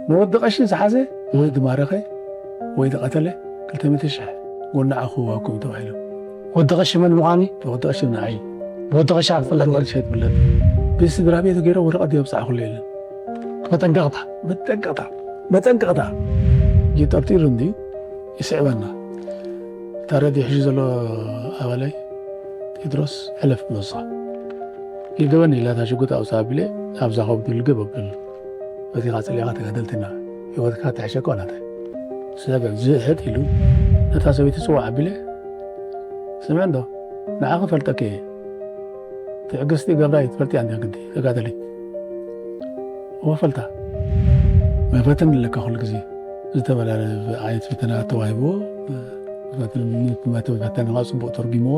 ንወዲ ቀሺ ዝሓዘ ወይ ዝማረኸ ወይ ዝቐተለ ክልተ ሚእቲ ሽሕ ጎኒ ዓኹ ዋኩም ተባሂሉ። ወዲ ቀሺ መን ምዃኑ? ወዲ ቀሺ ንዓይ። ወዲ ቀሺ ክፍለጥ? ወዲ ቀሺ ትፍለጥ። ብስድራ ቤቱ ገይረ ወረቐት የብጻሕኩሉ የለን። መጠንቀቕታ። መጠንቀቕታ። መጠንቀቕታ። ይጠርጢሩ እንዲ ይስዕበና። እታ ረድዮ ሕጂ ዘሎ ኣባላይ ቴድሮስ ሕለፍ ብሎሳ። ይገበኒ ኢላ እታ ሽጉጥ ኣውፅኣ ኣቢለ ኣብዛ ከብዱ ልግብ ኣብሉ። በዚኻ ፀሊኻ ተጋደልትና ህይወትካ ተሕሸቆ ናተ። ሰብ ዝህድ ኢሉ ነታ ሰበይቲ ፅዋዕ ኣቢለ፣ ስምዕ እንዶ ንዓኺ ፈልጠኪ እየ። ትዕግስቲ ገብራይ ትፈልጥያ እንዲያ ግዲ ተጋደሊት። እወ ፈልጣ። መፈትን ኣለካ ኩሉ ግዜ። ዝተፈላለየ ዓይነት ፈተና ተዋሂብዎ፣ መፈተኒ ከዓ ፅቡቕ ተርጉምዎ።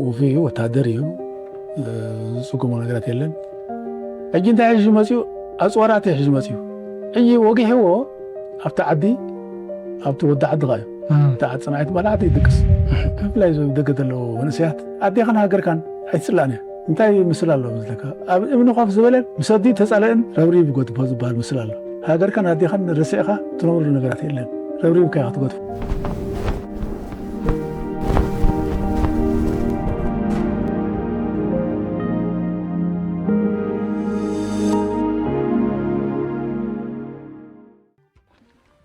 ውፉይ እዩ፣ ወታደር እዩ። ዝፅገሞ ነገራት የለን። ሕጂ እንታይ ሒዙ መፅዩ? ኣፅዋራት እዩ ሒዙ መፅዩ። ሕጂ ወጊሕዎ ኣብቲ ዓዲ፣ ኣብቲ ወዲ ዓድኻ እዩ። እታ ጽንዓት በላዕቲ ይድቅስ። ብፍላይ እዞም ደገ ዘለዉ መንእሰያት ኣዴኻን ሃገርካን ኣይትጽላእን እያ። እንታይ ምስል ኣሎ መስለካ? ኣብ እምኒ ኮፍ ዝበለን ምስ ኣዲኡ ተጻልአን ረብሪብ ይጎድፎ ዝበሃል ምስል ኣሎ። ሃገርካን ኣዴኻን ርሲዕኻ ትነብሩ ነገራት የለን። ረብሪብካ ኢኻ ትጎድፎ።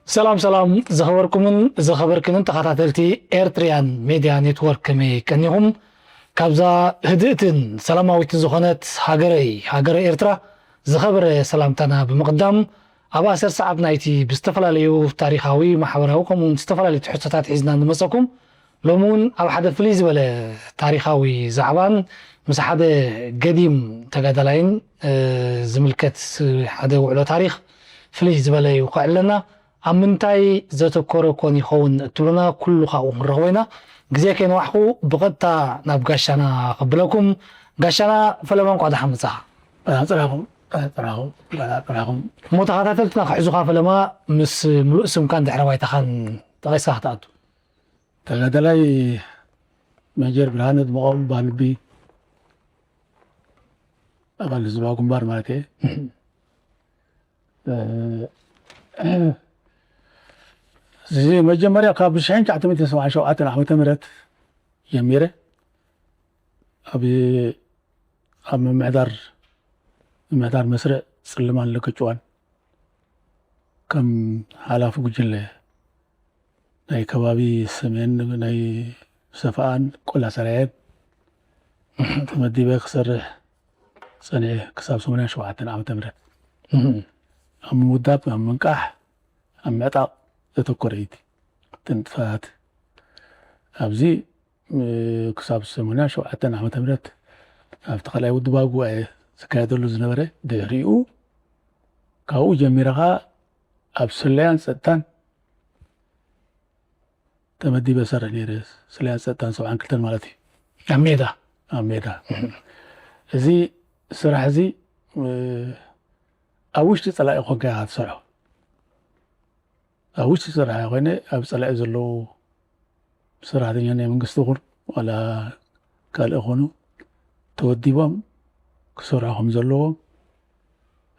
ሰላም ሰላም ዝኸበርኩምን ዝኸበርክንን ተኸታተልቲ ኤርትሪያን ሜድያ ኔትወርክ፣ ከመይ ቀኒኹም? ካብዛ ህድእትን ሰላማዊትን ዝኾነት ሃገረይ፣ ሃገረ ኤርትራ፣ ዝኸበረ ሰላምታና ብምቕዳም፣ ኣብ ኣሰር ሰዓት ናይቲ ብዝተፈላለዩ ታሪኻዊ፣ ማሕበራዊ፣ ከምኡውን ዝተፈላለዩ ትሕዝቶታት ሒዝና ንመጸኩም። ሎሚ እውን ኣብ ሓደ ፍልይ ዝበለ ታሪኻዊ ዛዕባን ምስ ሓደ ገዲም ተጋዳላይን፣ እ፣ ዝምልከት ሓደ ውዕሎ ታሪኽ ፍልይ ዝበለ እዩ ከዕለና። ኣብ ምንታይ ዘተኮረ ኮን ይኸውን እትብሉና፣ ኩሉ ካብኡ ክንረኽቦ ኢና። ግዜ ከይነዋሕኩ ብቐጥታ ናብ ጋሻና ከብለኩም። ጋሻና ፈለማ፣ እንቋዕ ደሓን መጻኻ። ኣጽራኹም፣ ኣጽራኹም፣ ኣጽራኹም። እሞ ተኸታተልትና ክሕዙኻ ፈለማ፣ ምስ ምሉእ ስምካን ድሕረ ባይታኻን ጠቒስካ ክትኣቱ። ተጋዳላይ ሜጀር ብርሃነ ድመቖም ባልቢ፣ ኣባል ህዝባዊ ግንባር ማለት እየ። እ፣ እዚ መጀመርያ ካብ ሽሕን ትሽዓተ ሚእትን ሰብዓን ሸውዓተን ዓመተ ምህረት ጀሚረ ኣብ፣ ኣብ ምምሕዳር፣ ምምሕዳር መስርዕ ጽልማን ለከጭዋን ከም ሓላፊ ጉጅለ ናይ ከባቢ ሰሜን፣ ናይ ሰፈኣን ቆላ ሰራየን ተመዲበ ክሰርሕ ጸኒሐ ክሳብ ሰማንያን ሸውዓተን ዓመተ ምህረት። እህ። ኣብ ምውዳብ፣ ኣብ ምንቃሕ፣ ኣብ ምዕጣቕ ዘተኮረ እዩ እቲ ንጥፈታት። ኣብዚ፣ እ፣ ክሳብ ሰማንያን ሸውዓተን ዓመተ ምህረት ኣብቲ ካልኣይ ውድባዊ ጉባኤ ዝካየደሉ ዝነበረ፣ ድሕሪኡ ካብኡ ጀሚረ ኸኣ ኣብ ስለያን ጸጥታን ተመዲበ እሰርሕ ነይረ። ስለያን ጸጥታን ሰብዓን ክልተን ማለት እዩ። ኣብ ሜዳ? ኣብ ሜዳ። እህ። እዚ ስራሕ እዚ፣ እ፣ ኣብ ውሽጢ ጸላኢ ኮንካ ኢኻ ትሰርሖ። ኣብ ውሽጢ ዝሰርሓ ኮይነ ኣብ ጸላኢ ዘለዉ ሰራሕተኛ ናይ መንግስቲ ይኹን ዋላ ካልእ ይኹኑ ተወዲቦም ክሰርሑ ከም ዘለዎም፣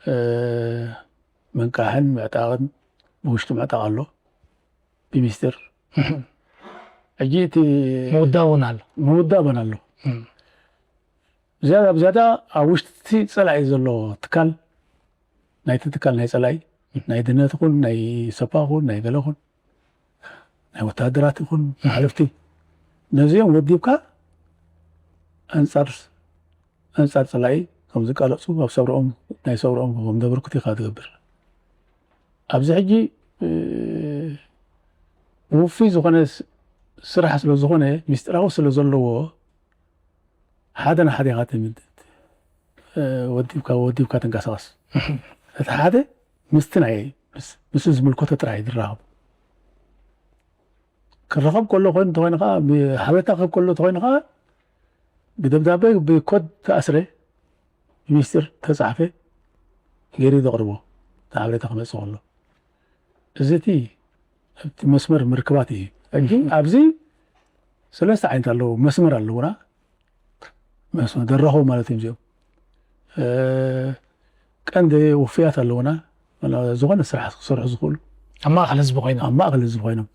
እ፣ ምንቃሕን ምዕጣቕን ብውሽጢ ምዕጣቕ ኣሎ ብሚስጢር። ሕጂ እቲ ምውዳብ እውን ኣሎ። ምውዳብ እውን ኣሎ። እም። ዝያዳ ብዝያዳ ኣብ ውሽጢ ጸላኢ ዘሎ ትካል፣ ናይቲ ትካል ናይ ጸላኢ፣ ናይ ድህነት ይኹን፣ ናይ ሰፓ ይኹን፣ ናይ ገለ ይኹን፣ ናይ ወታደራት ይኹን፣ ሓለፍቲ፣ ነዚኦም ወዲብካ ኣንጻር፣ ኣንጻር ጸላኢ ከም ዝቃለሱ፣ ኣብ ሰብረኦም፣ ናይ ሰብረኦም ከም ዘበርክቱ ኢኻ ትገብር። ኣብዚ ሕጂ፣ እ፣ ውፉይ ዝኾነ ስ-፣ ስራሕ ስለ ዝኾነ፣ ምስጢራዊ ስለ ዘለዎ፣ ሓደ ንሓደ ኢኻ ትምድ-፣ እ፣ ወዲብካ፣ ወዲብካ ትንቀሳቐስ። እቲ ሓደ ምስቲ ናይ፣ ምስ፣ ምስ ዝምልከቶ ጥራይ ዝራኸብ። ክረኸብ ከሎ ኮይኑ እንተኾይኑ ኸዓ፣ ብሓበሬታ ክህብ ከሎ እንተኾይኑ ኸዓ፣ ብደብዳቤ፣ ብኮድ ተኣስረ፣ ብሚስጢር ተጻሕፈ፣ ገይሩ ዘቕርቦ፣ እቲ ሓበሬታ ክመጽእ ከሎ። እዚ እቲ ኣብቲ መስመር ምርክባት እዩ። ሕጂ ኣብዚ ሰለስተ ዓይነት ኣለዉ፣ መስመር ኣለዉና። መስመር ደረኹ ማለት እዮም እዚኦም። እ፣ ቀንዲ ውፍያት ኣለዉና። ዝኾነ ስራሕ ክሰርሑ ዝኽእሉ ኣብ ማእኸል ህዝቢ ኮይኖም ኣብ ማእኸል ህዝቢ ኮይኖም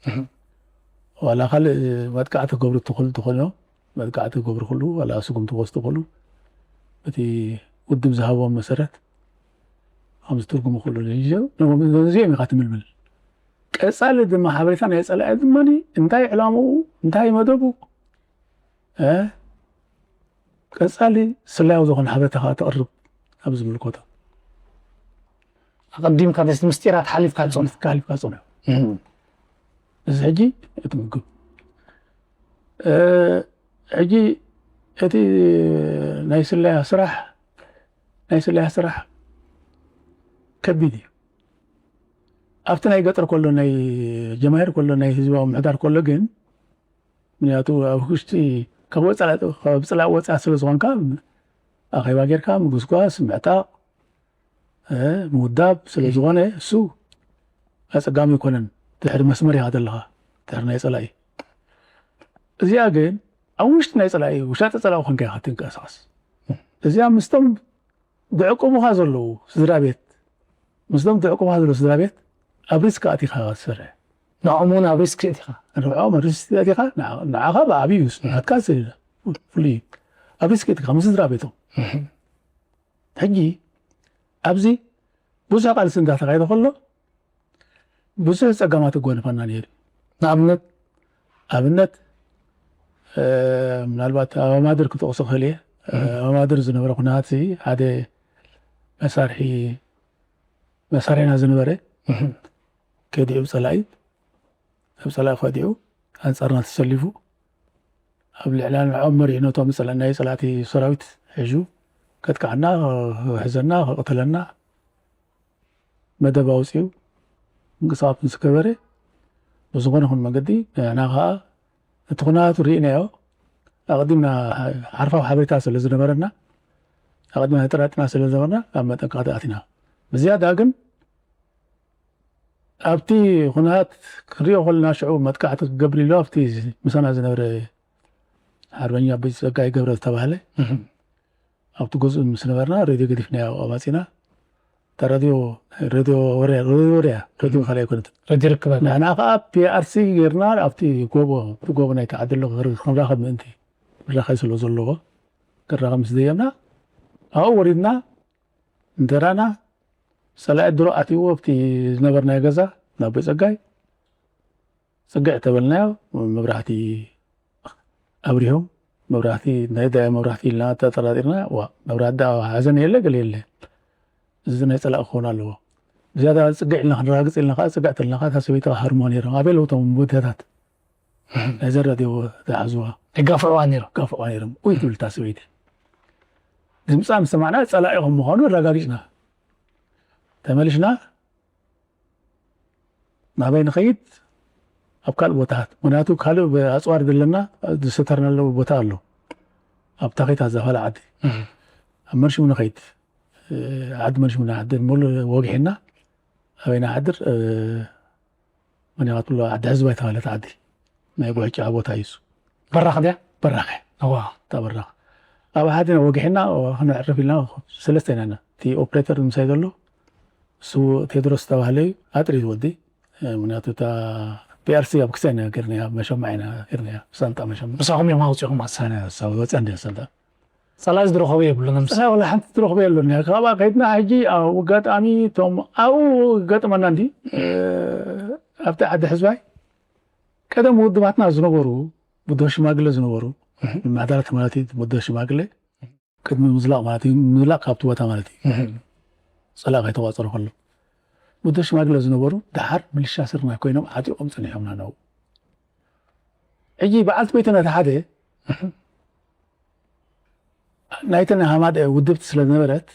ዋላ ካልእ መጥቃዕቲ ክገብሩ ትኽእሉ ትኾኑ መጥቃዕቲ ክገብሩ ክእሉ ዋላ ስጉምቲ ክወስዱ ክእሉ እቲ ውድብ ዝሃቦም መሰረት ከምዚ ትርጉሙ ክእሉ ነዚኦም ኢኻ ትምልምል ቀፃሊ ድማ ሓበሬታ ናይ ፀላኢ ድማ እንታይ ዕላምኡ እንታይ መደቡ ቀፃሊ ስለያዊ ዝኾነ ሓበሬታ ከዓ ተቕርብ ኣብ ዝምልከቶ ኣቐዲምካ ምስጢራት ሓሊፍካ ትፅንሕ ሓሊፍካ ፅንሑ እዚ ሕጂ እቲ ምግብ ሕጂ እቲ ናይ ስለያ ስራሕ ናይ ስለያ ስራሕ ከቢድ እዩ ኣብቲ ናይ ገጠር ከሎ ናይ ጀማሂር ከሎ ናይ ህዝባዊ ምሕዳር ከሎ ግን ምክንያቱ ኣብ ውሽጢ ካብ ወፃኢ ካብ ፅላእ ወፃኢ ስለ ዝኾንካ ኣኼባ ጌርካ ምጉስጓስ ምዕጣቕ ምውዳብ ስለ ዝኾነ እሱ ኣፀጋሚ ኣይኮነን ድሕሪ መስመር ኢኻ ዘለኻ ድሕሪ ናይ ፀላኢ እዚኣ ግን ኣብ ውሽጢ ናይ ፀላኢ ውሻጠ ፀላኢ ኮንካ ኢኻ ትንቀሳቐስ እዚኣ ምስቶም ዝዕቅቡኻ ዘለዉ ስድራ ቤት ምስቶም ዝዕቅቡኻ ዘለዉ ስድራ ቤት ኣብ ሪስክ ኣቲኻ ትሰርሕ ንዕኦም እውን ኣብ ሪስክ እቲኻ ንዕኦም ኣብ ሪስክ ኣቲኻ ንዓኻ ብዓብዩ ናትካ ፍሉይ ኣብ ሪስክ እቲኻ ምስ ስድራ ቤቶም ሕጂ ኣብዚ ብዙሕ ቃልሲ እንዳተኻየደ ከሎ ብዙሕ ፀገማት ጎንፋና ነይሩ ንኣብነት ኣብነት ምናልባት ኣብ ኣማድር ክጠቕሶ ክእል እየ ኣብ ኣማድር ዝነበረ ኩነታት ሓደ መሳርሒ መሳርሒና ዝነበረ ከዲዑ ፀላኢ ኣብ ፀላኢ ከዲዑ ኣንፃርና ተሰሊፉ ኣብ ልዕልና ንዖም መሪሕነቶም ናይ ፀላእቲ ሰራዊት ሕዙ ከጥቃዕና ክሕዘና ክቕትለና መደብ ኣውፅኡ ምንቅስቃስ ምስ ገበረ ብዝኾነ ይኹን መንገዲ ንሕና ከዓ እቲ ኩነታቱ ርኢናዮ ኣቐዲምና ሓርፋዊ ሓበሬታ ስለ ዝነበረና ኣቐዲምና ተጠራጢና ስለ ዝነበርና ኣብ መጠንቀቕታ ኣቲና ብዝያዳ ግን ኣብቲ ኩነታት ክንሪኦ ከለና ሽዑ መጥቃዕቲ ክገብር ኢሉ ኣብቲ ምሳና ዝነበረ ሓርበኛ ኣቦይ ፀጋይ ገብረ ዝተባህለ ኣብቲ ገዝኡ ምስ ነበርና ሬድዮ ገዲፍናዮ ኣማፂና እታ ሬድዮ ሬድዮ ወርያ ሬድዮ ወርያ ሬድዮ ካልእ ኣይኮነትን ሬድዮ ርክበ ንሕና ከዓ ፒኣርሲ ጌርና ኣብቲ ጎቦ እቲ ጎቦ ናይ ተዓደሎ ክንራኸብ ምእንቲ ምራኸብ ስለ ዘለዎ ክራኸብ ምስ ደየምና ኣብኡ ወሪድና እንተራና ፀላኢ ድሮ ኣትይዎ ኣብቲ ዝነበርናዮ ገዛ ናብ ኣቦይ ፀጋይ ፅግዕ ተበልናዮ መብራህቲ ኣብሪሆም መብራህቲ ናይ ዳያ መብራህቲ ኢልና ተጠራጢርና ዋ መብራህቲ ዳ ሓዘን የለ ገለ የለ እዚ ናይ ፀላእ ክኸውን ኣለዎ ብዝያዳ ፅግዕ ኢልና ክንረጋግፅ ኢልና ከዓ ፅግዕ ተልና ከዓ እታ ሰበይቲ ሃርሞ ነይሮም ኣበይ ኣለዉ እቶም ቦታታት ነዘ ሬድዮ ዝሓዝዋ ይጋፍዕዋ ነይሮም ይጋፍዕዋ ነይሮም ውይ ትብል እታ ሰበይቲ ድምፃ ምስ ሰማዕና ፀላኢ ከም ምዃኑ ኣረጋጊፅና ተመሊስና ናበይ ንኸይድ ኣብ ካልእ ቦታታት ምክንያቱ ካልእ ኣፅዋር ዘለና ዝሰተርናለው ቦታ ኣሎ ኣብ ታኺታ ዘፋለ ዓዲ ኣብ መንሽሙ ንኸይድ ዓዲ መንሽሙ ንዓዲ ሙሉ ወግሒና ኣበይ ንዓድር መን ኢኻ ትብሎ ዓዲ ሕዝባ የተባህለት ዓዲ ናይ ጉሕጫ ቦታ እዩ እሱ በራኽ ድያ በራኸ እዋ እታ በራኽ ኣብ ሓደ ወግሒና ክነዕርፍ ኢልና ሰለስተ ኢና እቲ ኦፕሬተር ምሳይ ዘሎ እሱ ቴድሮስ ዝተባህለ እዩ ኣጥሪት ወዲ ምክንያቱ እታ ፒኣርሲ ኣብ ክሳይ ገርናያ መሸማ ኢና ገርናያ ሳንጣ መሸማ ምሳኹም እዮም ኣውፂኹም ኣሳነ ወፂ እንዲ ሳንጣ ጸላኢ ዝረኸቦ የብሉን። ጸላኢ ወላ ሓንቲ ትረኽቦ የለን። ካብኣ ከይድና ሕጂ ኣብ ኣጋጣሚ እቶም ኣብኡ ገጠመና እንዲ ኣብቲ ዓዲ ሕዝባይ ቀደም ውድባትና ዝነበሩ ብዶ ሽማግለ ዝነበሩ መሓዳራት ማለት እዩ ብዶ ሽማግለ ቅድሚ ምዝላቕ ማለት እዩ ምዝላቕ ካብቲ ቦታ ማለት እዩ ጸላኢ ከይተቋጸሩ ከሎ ብዶ ሽማግለ ዝነበሩ ደሓር ምልሻ ስርናይ ኮይኖም ዓጢቖም ጸኒሖምና ነዉ ሕጂ በዓልቲ ቤትና እቲ ሓደ ናይተን ሃማደ ውድብቲ ስለ ዝነበረት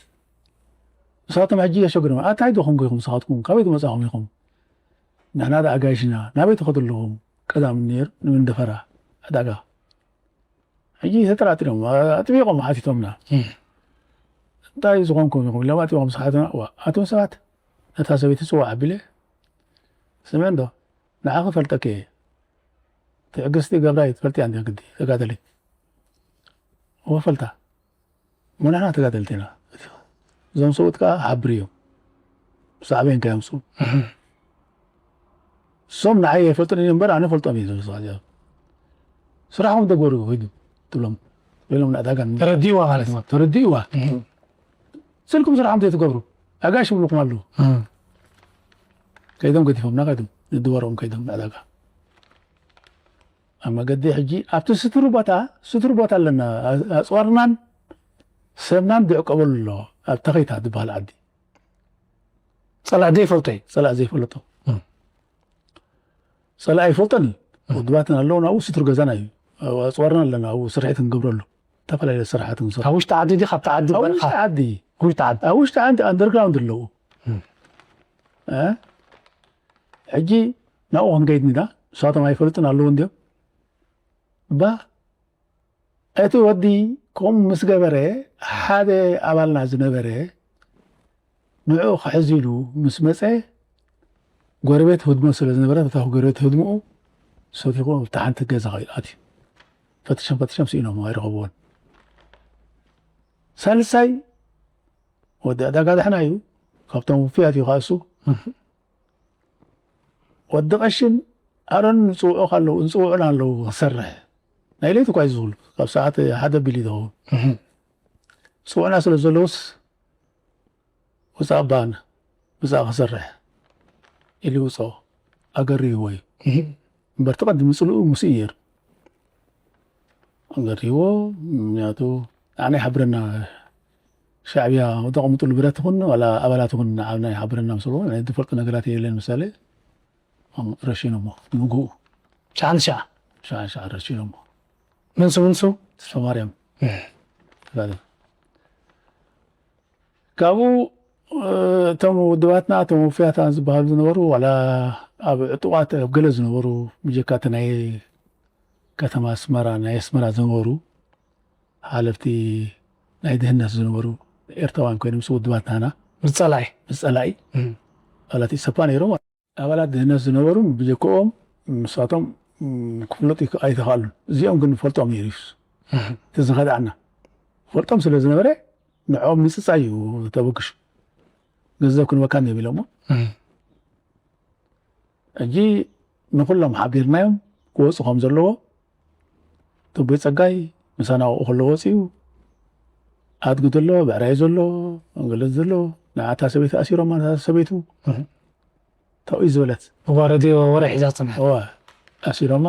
ንሳቶም ሕጂ የሸግሮም ኣታይ ዶ ኮንጎ ኢኹም ንስኻትኩም ካበይ ትመጻኹም ኢኹም ንሕና ዳ ኣጋይሽና ናበይ ትኸዱ ኣለኹም ቀዳም ነይሩ ንመንደፈራ ዕዳጋ ሕጂ ተጠራጢሮም ኣጥቢቖም ሓቲቶምና እንታይ ዝኾንኩም ኢኹም ኢሎም ኣጥቢቖም ስሓትና ኣቶም ሰባት ነታ ሰበይቲ ጽዋዕ ኣቢለ ስምዕ እንዶ ንዓኺ ፈልጠኪ እየ ትዕግስቲ ገብራይ ትፈልጥያ እንዲ ግዲ ተጋደሊት እወ ፈልጣ እሞ ንሕና ተጋደልቲ ኢና እዞም ሰብኡት ከዓ ሓብር እዮም ሳዕቤን ከየምፅኡ። እሶም ንዓይ ኣይፈልጡን እዮም እምበር ኣነ ፈልጦም እዩ ዝብል። ስራሕኩም ተግበሩ ሂዱ ትብሎም ኢሎም ንዕዳጋ ን- ተረዲእዋ ማለት እዩ። ተረዲእዋ። እህ፣ ስልኩም ስራሕኩም ዘይትገብሩ ኣጋሽ ይብልኩም ኣለዉ። እህ። ከይዶም ገዲፎምና ከይዶም ንድበሮም ከይዶም ንዕዳጋ ኣብ መገዲ ሕጂ ኣብቲ ስትሩ ቦታ ስትሩ ቦታ ኣለና። ኣፅዋርናን ሰብናን ዝዕቀበሉ ኣሎ ኣብ ተኸይታ ዝበሃል ዓዲ ጸላእ ዘይፈልጦ እዩ። ጸላእ ዘይፈለጦ እም። ጸላእ ኣይፈልጠን። ውድባትና ኣለዉ ናብኡ ስትሩ ገዛና እዩ። ኣብኡ ኣፅዋርና ኣለና ኣብኡ ስርሒት ክንገብረሉ ዝተፈላለዩ ስራሓት ንሰርሑ ካብ ውሽጢ ዓዲ ድዩ ካብቲ ዓዲ ኣብ በልካ? ውሽጢ ዓዲ ውሽጢ ዓዲ ኣብ ውሽጢ ዓዲ ኣንደርግራውንድ ኣለዉ እም። እ? ሕጂ ናብኡ ክንከይድ ኢና ንሳቶም ኣይፈልጥን ኣለዉ እንዲዮም ባ እቲ ወዲ ከምኡ ምስ ገበረ ሓደ ኣባልና ዝነበረ ንዕኡ ክሕዝ ኢሉ ምስ መፀ ጎረቤት ህድሞ ስለ ዝነበረ እታ ጎረቤት ህድምኡ ሰቲኹ ኣብታ ሓንቲ ገዛ ከይኣት እዩ ፈትሸም ፈትሸም ስኢኖም ኣይረኸብዎን ሳልሳይ ወዲ ዕዳጋ ዳሕና እዩ ካብቶም ውፍያት እዩ ካእሱ ወዲ ቀሽን ኣሮን ንፅውዑ ከለዉ ንፅውዑና ኣለዉ ክሰርሕ ናይ ለይቲ እኳ እዩ ዝብሉ ካብ ሰዓት ሓደ ቢል ይኸውን ፅውዕና ስለ ዘለውስ ውፃእ ባን ብፃእ ክሰርሕ ኢሉ ይውፅኦ ኣገርይዎ እዩ እምበር ተቐድሚ ፅልኡ ምስ እዩ ነይሩ ኣገርይዎ ምክንያቱ ኣነ ይሓብረና ሻዕብያ ተቐምጥሉ ብረት ይኹን ዋላ ኣባላት ይኹን ንዓብና ይሓብረና ምስልዎ ናይ ዝፈልጡ ነገራት የለን ምሳሌ ረሽኖሞ ንግኡ ሸዓን ሸዓ ሸዓ ሸዓ ረሽኖሞ መንሱ መንሱ ተስፋ ማርያም ተጋደል ካብኡ እቶም ውድባትና እቶም ውፍያት ዝበሃሉ ዝነበሩ ዋላ ኣብ ዕጡቓት ኣብ ገለ ዝነበሩ ብጀካ እቲ ናይ ከተማ ኣስመራ ናይ ኣስመራ ዝነበሩ ሓለፍቲ ናይ ድህነት ዝነበሩ ኤርትራውያን ኮይኖም ምስ ውድባትናና ምስ ጸላኢ ምስ ጸላኢ ኣባላት ኢሰፓ ነይሮም ኣባላት ድህነት ዝነበሩ ብጀክኦም ንሳቶም ክፍለጡ ኣይተኽኣሉን እዚኦም ግን ፈልጦም ነይሩ እቲ ዝኸድኣና ፈልጦም ስለ ዝነበረ ንዕኦም ምፅፃይ እዩ ተበግሹ ገንዘብ ክንበካ እንዲም ኢሎሞ ሕጂ ንኩሎም ሓቢርናዮም ክወፁ ከም ዘለዎ ተቦይ ፀጋይ ምሳና ኣብኡ ከሎ ወፂኡ ኣድጊ ዘሎ ብዕራይ ዘሎ ገለት ዘሎ ንዓታ ሰበይቲ ኣሲሮማ ነታ ሰበይቲ ተውይ ዝበለት እዋ ረድዮ ወረ ሒዛ ፅንሐ እዋ ኣሲሮማ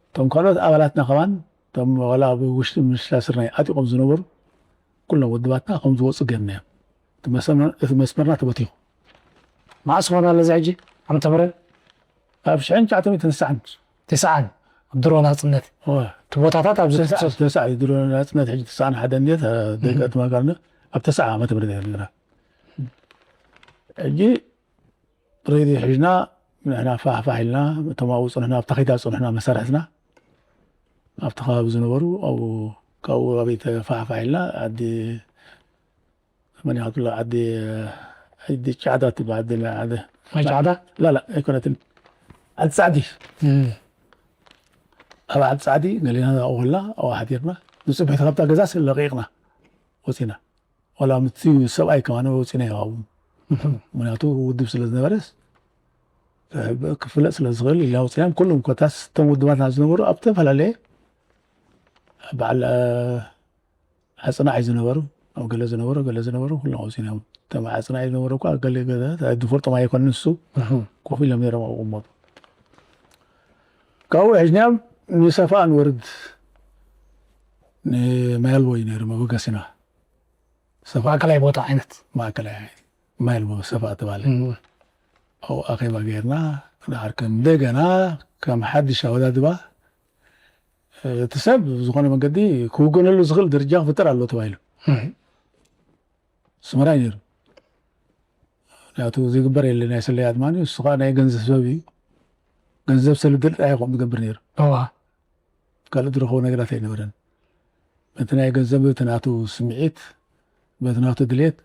እቶም ካልኦት ኣባላትና ከማን እቶም ዋላ ኣብ ውሽጢ ምንሽላ ስርናይ ዓጢቆም ዝነበሩ ኩሎም ውድባትና ከም ዝወፁ ገርና እዮም እቲ መስመርና ተበቲኹ መዓስ ኾና ኣለዚ ሕጂ ዓመተ ምህረት ኣብ ሽሕን ትሽዓተ ሚእትን ስሳን ትስዓን ድሮ ናፅነት እቲ ቦታታት ኣብዚ ትስዕ ተሳዕ ድሮ ናፅነት ሕጂ ተሳዕን ሓደ እንዴት ደቂ ትማጋርነ ኣብ ተሳዕ ዓመተ ምህረት ነራ ሕጂ ሬድዮ ሒዝና ንሕና ፋሕፋሕ ኢልና እቶም ኣብኡ ፅንሕና ኣብታ ከይዳ ፅንሕና መሳርሕትና ኣብቲ ከባቢ ዝነበሩ ኣብኡ ካብኡ ኣበይ ተፋሕፋሕ ኢልና ዓዲ መን ይሃትሎ ዓዲ ዓዲ ጫዕዳ ትበሃል ዓዲ ዓዲ ማይ ጫዕዳ ላላ ኣይኮነትን ዓዲ ፃዕዲ ኣብ ዓዲ ፃዕዲ ገሊና ኣብኡ ከላ ኣብኡ ሓዲርና ንፅብሕቲ ካብታ ገዛ ለቂቕና ወፂና ዋላ ምቲ ሰብኣይ ከማን ወፂና ይሃቡ ምክንያቱ ውድብ ስለ ዝነበረስ ክፍለጥ ስለ ዝኽእል ኢልና ወፂና ኩሎም ኮታስ እቶም ውድባትና ዝነበሩ ኣብ ዝተፈላለየ በዓል ኣፅናዕ ዝነበሩ ኣብ ገለ ዝነበሩ ገለ ዝነበሩ ኩሎም ወፂና እዮም እቶም ኣፅናዕ ዝነበሩ እኳ ገለ ገለ ዝፈልጦም ኣይኮን ንሱ ኮፍ ኢሎም ነይሮም ኣብ ቅመጡ ካብኡ ሕጅንያም ንሰፋ ንወርድ ንማያልቦ እዩ ነይሩ መበገሲና ማእከላይ ቦታ ዓይነት ማእከላይ ማይል ሰፋ ተባለ ኣብኡ ኣኼባ ገይርና ዳሕር ከም እንደገና ከም ሓድሽ ኣወዳድባ እቲ ሰብ ብዝኾነ መንገዲ ክውገነሉ ዝኽእል ደረጃ ክፍጠር ኣሎ ተባሂሉ ስመራ እዩ ነይሩ ምክንያቱ ዝግበር የለ ናይ ስለያ ድማ ንሱ ከዓ ናይ ገንዘብ ሰብ እዩ ገንዘብ ሰልድል ጥራይ ከም ዝገብር ነይሩ እዋ ካልእ ዝረኸቦ ነገራት ኣይነበረን በቲ ናይ ገንዘብ በቲ ናቱ ስምዒት በቲ ናቱ ድሌት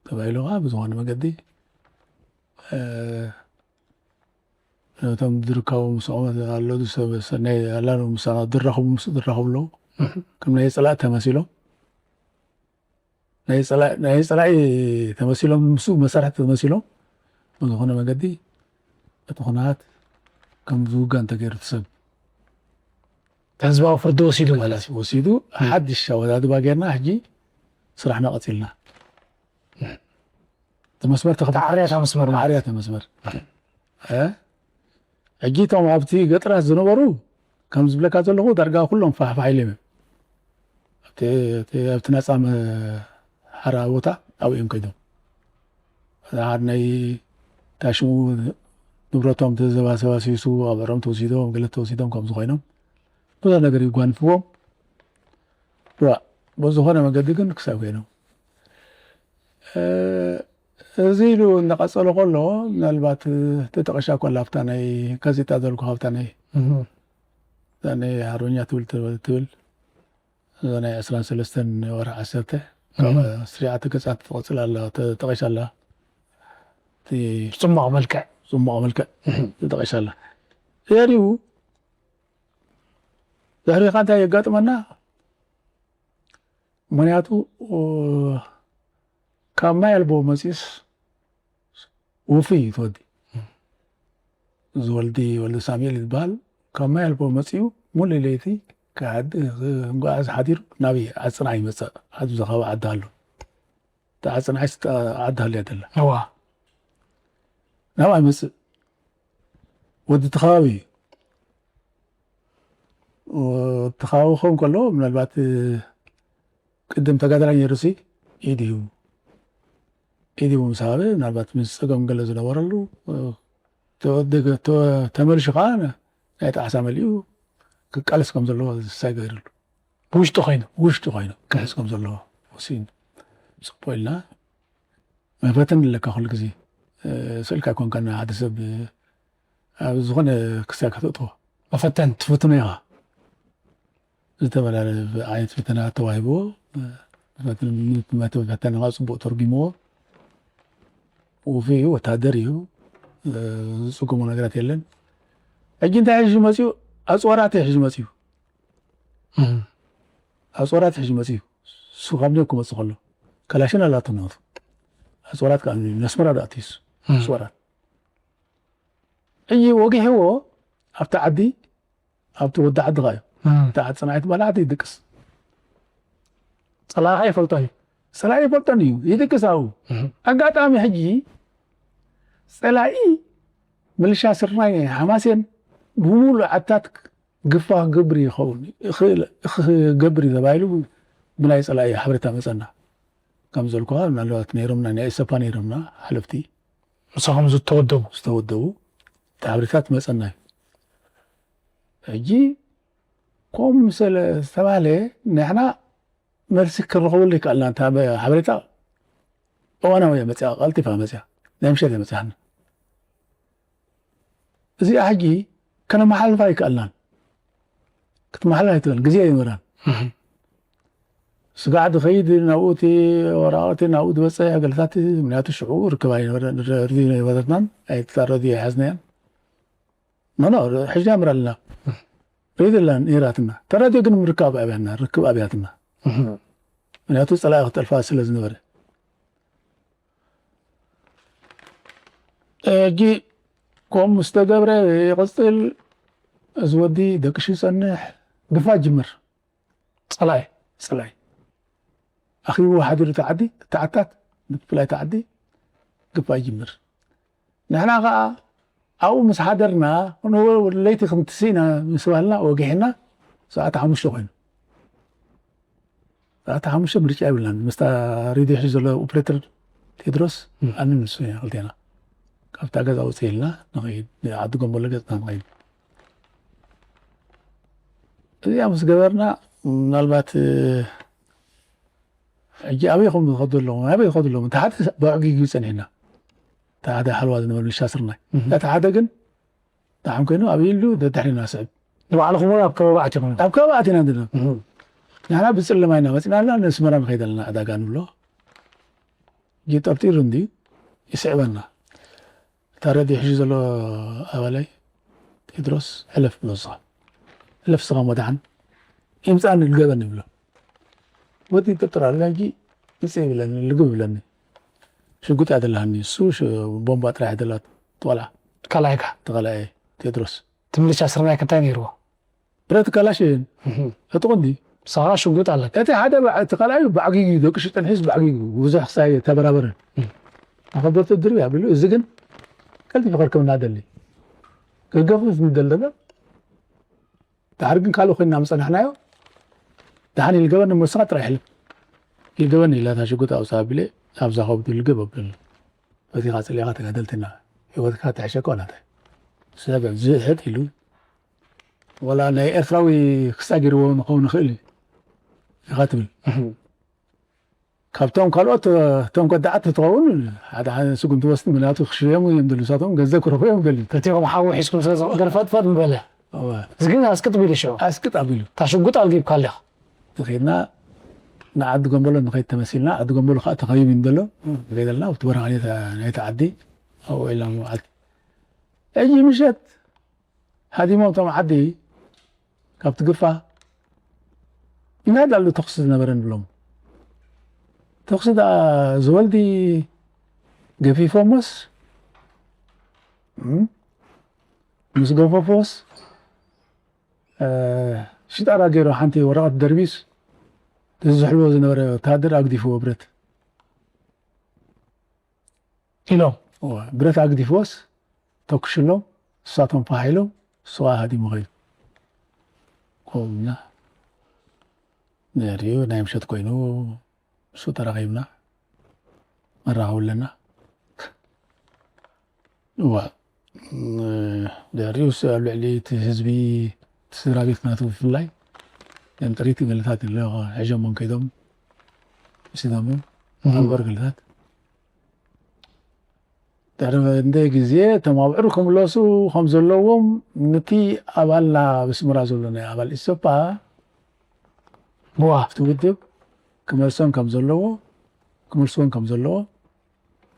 ተባሂሉ ከዓ ብዝኾነ መገዲ ነቶም ዝርከቡ ምስኦም ኣለዉ ሰብ ሰናይ ኣላሉ ምሳና ዝራኸቡ ምስ ዝራኸቡ ኣለዉ ከም ናይ ፀላእ ተመሲሎም ናይ ጸላኢ ተመሲሎም፣ ምስ መሳርሕቲ ተመሲሎም ብዝኾነ መገዲ እቲ ኩነታት ከም ዝውጋእ እንተገይሩ፣ እቲ ሰብ ህዝባዊ ፍርዲ ወሲዱ ማለት እዩ። ወሲዱ ሓድሽ ኣወዳድባ ጌርና ሕጂ ስራሕና ቀጺልና። እቲ መስመር ተኸፊቱ። ተዓርያ እታ መስመር ማለት። ተዓርያ እታ መስመር። እ? ሕጂ እቶም ኣብቲ ገጠራት ዝነበሩ ከም ዝብለካ ዘለኹ ዳርጋ ኩሎም ፋሕፋሕ ኢሎም እዮም። ኣብቲ፣ ኣብቲ፣ ኣብቲ ናጻ መ-፣ ሓራ ቦታ ኣብኡ እዮም ከይዶም። ሓደ ናይ ታሽሙ ንብረቶም ተዘባሰባሲሱ፣ ኣብዕሮም ተወሲዶም፣ ገለ ተወሲዶም ከም ዝኾይኖም ብዙሕ ነገር ይጓንፍዎም። ዋ፣ ብዝኾነ መገዲ ግን ክሳብ ኮይኖም። እ፣ እዚ ኢሉ እናቐጸለ ከሎ፣ ምናልባት ተጠቐሻ ኮላ ኣብታ ናይ ጋዜጣ ዘልኩ፣ ኣብታ ናይ፣ እህ። እዛ ናይ ሃርበኛ ትብል፣ ትብል፣ ትብል፣ እዛ ናይ ዕስራን ሰለስተን ወርሒ ዓሰርተ፣ ካብ እህ። ስርዓተ ገጻት ትቐጽል ኣላ፣ ተጠቐሻ ኣላ። እቲ ጽማቕ መልክዕ። ጽማቕ መልክዕ እህ። ተጠቐሻ ኣላ። እዚኣ ድዩ ድሕሪኻ እንታይ የጋጥመና? ምኽንያቱ፣ ኦ፣ ካብ ማይ ኣልቦ መጺኡስ ውፉይ እዩ እቲ ወዲ። እዚ ወልዲ፣ ወልዲ ሳሙኤል ይበሃል። ካብ ማይ ኣልቦ መጺኡ ሙሉእ ለይቲ ክዓዲ፣ ክንጓዓዝ ሓዲሩ ናበይ? ዓጽና ይመጽእ። ኣብዚ ከባቢ ዓዲ ኣሎ። እቲ ዓጽና ዓዲ ሃልያ ደላ። እዋ። ናብኣ ይመጽእ። ወዲ እቲ ከባቢ እዩ። እቲ ከባቢ ክኸውን ከሎ ምናልባት ቅድም ተጋዳላይ ነይሩሲ ኢድ ይህቡ። ኢድ ይህቡ ምስ ሃበ ምናልባት ምስ ጸገም ገለ ዝነበረሉ፣ ተ-፣ ተ-፣ ተመልሹ ከዓ ናይ ጣዕሳ መሊኡ ክቃለስ ከም ዘለዎ ዝሳይ ገይሩሉ። ብውሽጢ ኮይኑ? ውሽጢ ኮይኑ ክሕዝ ከም ዘለዎ ወሲኑ። ጽቡቕ ኢልና መፈተን ኣለካ ኩሉ ግዜ። እ፣ ስእልካ ኣይኮንካን ሓደ ሰብ ኣብ ዝኾነ ክስታይ ከተእትዎ። መፈተን? ትፍትኖ ኢኻ። ዝተፈላለየ ዓይነት ፈተና ተዋሂብዎ። መፈተን፣ መፈተን ከዓ ጽቡቕ ተርጉምዎ። ውፉይ እዩ፣ ወታደር እዩ። እ፣ ዝጽግሞ ነገራት የለን። ሕጂ እንታይ ሒዙ መጺኡ? ኣጽዋራት እዩ ሒዙ መጺኡ። እም። ኣጽዋራት ሒዙ መጺኡ። እሱ ካብ ኒው ክመጽእ ከሎ ካላሽን ኣላቶ ናቱ። ኣጽዋራት ከዓ ነስመራ ዶ ኣትዩስ? እም። ኣጽዋራት። ሕጂ ወጊሕዎ ኣብቲ ዓዲ፣ ኣብቲ ወዲ ዓዲ ኸኣ እዩ። እም። እታ ዓዲ ጽንዓይ ትበሃል ዓዲ ይድቅስ። ጸላኢኻ ይፈልጦ እዩ። ጸላኢ ይፈልጦን እዩ፣ ይድቅስ ኣብኡ። እም። ኣጋጣሚ ሕጂ ጸላኢ ምልሻ ስርናይ ሓማሴን ብምሉእ ዓድታት ግፋ ክገብር ይኸውን፣ ይኽእል፣ ክገብር እዩ ተባሂሉ ብናይ ጸላኢ ሓበሬታ መጸና። ከም ዘልኩኻ ምናልባት ነይሮምና፣ ናይ ኢሰፓ ነይሮምና ሓለፍቲ። ምሳኹም ዝተወደቡ? ዝተወደቡ። እቲ ሓበሬታ ትመጸና እዩ። ሕጂ ከምኡ ምስ ዝተባህለ ንሕና መልሲ ክንረኽበሉ ይከኣልና። እንተ ሓበሬታ እዋናዊ እያ መጽያ፣ ቀልጢፋ መጽያ፣ ናይ ምሸት እያ መጽያና። እዚኣ ሕጂ ከነመሓልፋ ኣይከኣልናን። ክትመሓልፍ ኣይትኽእልን፣ ግዜ ኣይነበራን። እህ። ስጋዕ ድኸይድ ናብኡ እቲ ወረቓቕቲ ናብኡ ዝበጽሕ ገለታት፣ ምክንያቱ ሽዑ ርክብ ኣይነበረ-፣ ርድዩ ኣይነበረትናን፣ ኣይታ ረድዮ ኣይሓዝናያን። ኖ፣ ኖ፣ ር-፣ ሕጂ ኣምር ኣለና። ሬድዮ ኣላ ነይራትና። እታ ሬድዮ ግን ምርካብ ኣብያትና፣ ርክብ ኣብያትና። እህ። ምክንያቱ ጸላኢ ክጠልፋ ስለ ዝነበረ። ሕጂ ከምኡ ምስ ተገብረ ይቕጽል፣ እዚ ወዲ ደቅሹ ይጸንሕ፣ ግፋ ይጅምር። ጸላኢ። ጸላኢ። ኣኺቡ ሓዲሩ እቲ ዓዲ፣ እቲ ዓታት፣ ብፍላይ እቲ ዓዲ፣ ግፋ ይጅምር። ንሕና ኸኣ ኣብኡ ምስ ሓደርና፣ ንለይቲ ክንትስእ ኢና ምስ በሃልና ወጊሕና፣ ሰዓት ሓሙሽተ ኮይኑ። ሰዓት ሓሙሽተ ምርጫ የብልናን። ምስታ ሬድዮ ሒዙ ዘሎ ኦፕሬተር ቴድሮስ፣ እም። ኣነ ንሱ ኢና ክልቴና። ካብታ ገዛ ውፅእ ኢልና ንኸይድ፣ ዓዲ ጎንበሎ ገፅና ንኸይድ። እዚኣ ምስ ገበርና፣ ምናልባት፣ እ፣ ሕጂ ኣበይ ኹም ዝኸዱ ኣለኹም? ኣበይ ዝኸዱ ኣለኹም? እቲ ሓደ ብዕጊጉ ጸኒሕና። እቲ ሓደ ሓለዋ ዝነበረ ምልሻ ስርናይ። እህ። እቲ ሓደ ግን ደሓን ኮይኑ ኣብ ኢሉ ደድሕሪና ስዕብ። ንባዕልኹም እውን ኣብ ከባቢ ኣቲኹም? ኣብ ከባቢ ኣቲና እንድና። እህ። ንሕና ብጽልማ ኢና መጺና ኣለና፣ ንስመራ ንኸይድ ኣለና፣ ዕዳጋ ንብሎ። ጌ ጠርጢሩ እንድዩ ይስዕበና። እታ ረድዮ ሒዙ ዘሎ ኣባላይ ቴድሮስ፣ ሕለፍ ብሎ ንስኻ። ሕለፍ ንስኻ እሞ ደሓን። ይምጻእኒ ልገበኒ ይብሎ። ወዲ ይጥርጥር ኣሎ፣ ሕጂ ምጽእ ይብለኒ፣ ልግብ ይብለኒ። ሽጉጥ እያ ደላሃኒ፣ እሱ ሽ-፣ ቦምባ ጥራሕ እያ ደላ ትቆልዓ። ካልኣይካ? ተቐላየ ቴድሮስ። ትምልቻ ስርናይ ከታይ ነይርዎ? ብረት ካላሽ እየን። እህ። ዕጡቕ እንዲ? ሳራ ሽጉጥ ኣለካ? እቲ ሓደ በ-፣ እቲ ካልኣዩ ባዕጊጉ እዩ፣ ደቂ ሽጠን ሒዝ ባዕጊጉ፣ ብዙሕ ክሳይ ተበራበረን። እህ። ኣኸበርቲ ድርብ እያ ቢሉ፣ እዚ ግን ቀልጢፉ ከርከብና ደሊ። ገገፉ ዝምደል ደሎ። ድሓር ግን ካልእ ኮይንና ምጸናሕናዮ፣ ደሓን ኢልገበኒ እሞ ንስኻ ጥራይ ሕልፍ። ኢልገበኒ ኢላ እታ ሽጉጥ ኣውጽኣ ኣቢለ፣ ኣብዛ ከብዱ ልግብ ኣብለኒ። በዚኻ ጸሊኻ ተጋደልትና፣ ህይወትካ ትሕሸ እኮ ናታይ። ሰብ ዝሕጥ ኢሉ፣ ወላ ናይ ኤርትራዊ ክሳጊርዎ ንኸውን ንኽእል እዩ ኢኻ ትብል። እህ። ካብቶም ካልኦት፣ እቶም ከዳዓት ትኸውን፣ ሓደ ሓደ ስጉምቲ ወስድ፣ ምክንያቱ ክሽየሙ እዮም ደልዩ፣ ንሳቶም ገንዘብ ክረኽቡ እዮም ደልዩ። እቲኦም ሓዊ ሒዝኩም ስለ ዝቕደር ፈጥፈጥ ምበለ። እወ። እዚ ግን ኣስቅጥ ቢሉ ሽዑ። ኣስቅጥ ኣቢሉ። እታ ሽጉጥ ኣልጊብካ ኣለኻ። ተኸድና ንዓዲ ጎንበሎ ንኸይድ ተመሲልና፣ ዓዲ ጎንበሎ ከዓ ተኸቢቡ እዩ ዘሎ። እም። ከይደልና ኣብቲ በረኻ ናይታ፣ ናይታ ዓዲ ኣብኡ ኢልና መዓልቲ። ሕጂ ምሸት ሃዲሞም እቶም ዓዲ ካብቲ ግፋ ይናድ ኣሎ ተኹሲ ዝነበረ ንብሎም። ተኹሲ ደኣ ዝወልዲ ገፊፎሞስ፣ እም፣ ምስ ገፈፎስ፣ እ፣ ሽጣራ ገይሩ ሓንቲ ወረቐት ደርቢስ፣ እቲ ዝሕልዎ ዝነበረ ወታደር ኣግዲፍዎ ብረት። ኢሎም። እወ፣ ብረት ኣግዲፍዎስ፣ ተኩሽሎም፣ እሳቶም ፋሕ ኢሎም፣ እሱ ከኣ ሃዲሙ ኸይዱ። ከምኡ ኢና ነይሩ፣ ናይ ምሸት ኮይኑ፣ እሱ ተራኺብና፣ መራኸቢ ኣለና። እወ፣ እ፣ ድሕሪኡስ ኣብ ልዕሊ እቲ ህዝቢ፣ እቲ ስድራ ቤት ናቱ ብፍላይ፣ እተን ጥሪት ገለታት ኣሎ፣ ሕዞሞም ከይዶም፣ ወሲዶም፣ እም። ኣንበር ገለታት። ድሕሪ እንደ ግዜ እቶም ኣብዕሩ ክምለሱ ከም ዘለዎም፣ ነቲ ኣባልና ብስምራ ዘሎ ናይ ኣባል ኢሰፓ፣ ብዋ። ኣብቲ ውድብ ክመልሶም ከም ዘለዎ፣ ክመልስዎም ከም ዘለዎ፣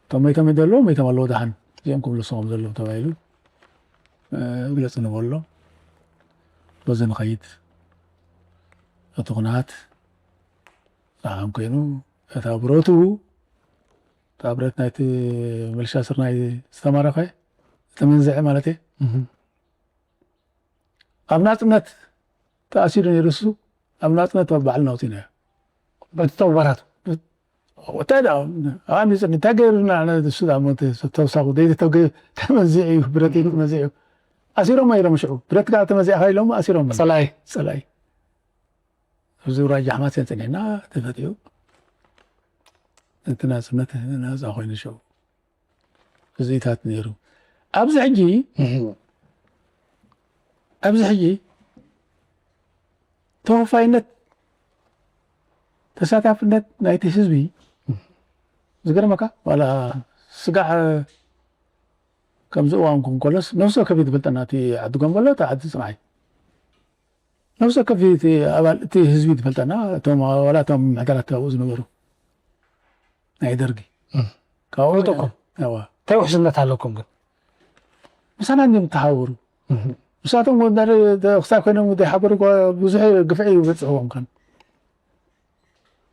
እቶም መይቶም ዘለዉ፣ መይቶም ኣለዉ፣ ደሓን እዚኦም ክምልሱ ከም ዘለዎም ተባሂሉ፣ እ፣ መግለጺ ንበሎ። በዚ ንኸይድ። እቲ ኩነታት ደሓን ኮይኑ፣ እታ ብረቱ፣ እታ ብረት ናይቲ ምልሻ ስርናይ ዝተማረኸ፣ ዝተመንዝዐ ማለት እየ። እህ። ኣብ ናጽነት ተኣሲሩ ነይሩ እሱ፣ ኣብ ናጽነት ኣብ ባዕልና ኣውጺእናዮ። በቲ ተግባራቱ? እንታይ ደኣ፣ ኣብ ናጽነት እንታይ ገይሩና፣ ንሱ ደኣ ሞተ፣ ተውሳኹ፣ ደይ ተገ-፣ ተመዚዑ እዩ፣ ብረት እዩ ተመዚዑ። ኣሲሮሞ ነይሮም ሽዑ፣ ብረት ጋር ተመዚዕካ ኢሎም ኣሲሮሞ። ጸላኢ። ጸላኢ። ኣብዚ ውራጃ ሓማሴን ጸኒሕና ተፈጢሩ። እቲ ናጽነት ናጻ ኮይኑ ሽዑ። እዚታት ነይሩ። ኣብዚ ሕጂ፣ እህ። ኣብዚ ሕጂ ተወፋይነት፣ ተሳታፍነት ናይቲ ህዝቢ ዝገርመካ፣ ዋላ ስጋዕ ከምዚ እዋን ኮንኮለስ ነፍሲ ወከፍ እዩ ዝፈልጠና፣ እቲ ዓዲ ጎንበሎ፣ እቲ ዓዲ ጽንዓይ። ነፍሲ ወከፍ እቲ ኣባል እቲ ህዝቢ ዝፈልጠና፣ እቶም ዋላ እቶም ምሕደራት ኣብኡ ዝነበሩ ናይ ደርጊ። እም። ካብኡ ፍሉጥ እኮ። እዋ። እንታይ ውሕስነት ኣለኩም ግን? ምሳና እንዲም ተሓበሩ። እም። ንሳቶም ወዳሪ ክሳብ ኮይኖም ዘይሓበሩ እኳ ብዙሕ ግፍዒ ይበጽሕዎም ከን።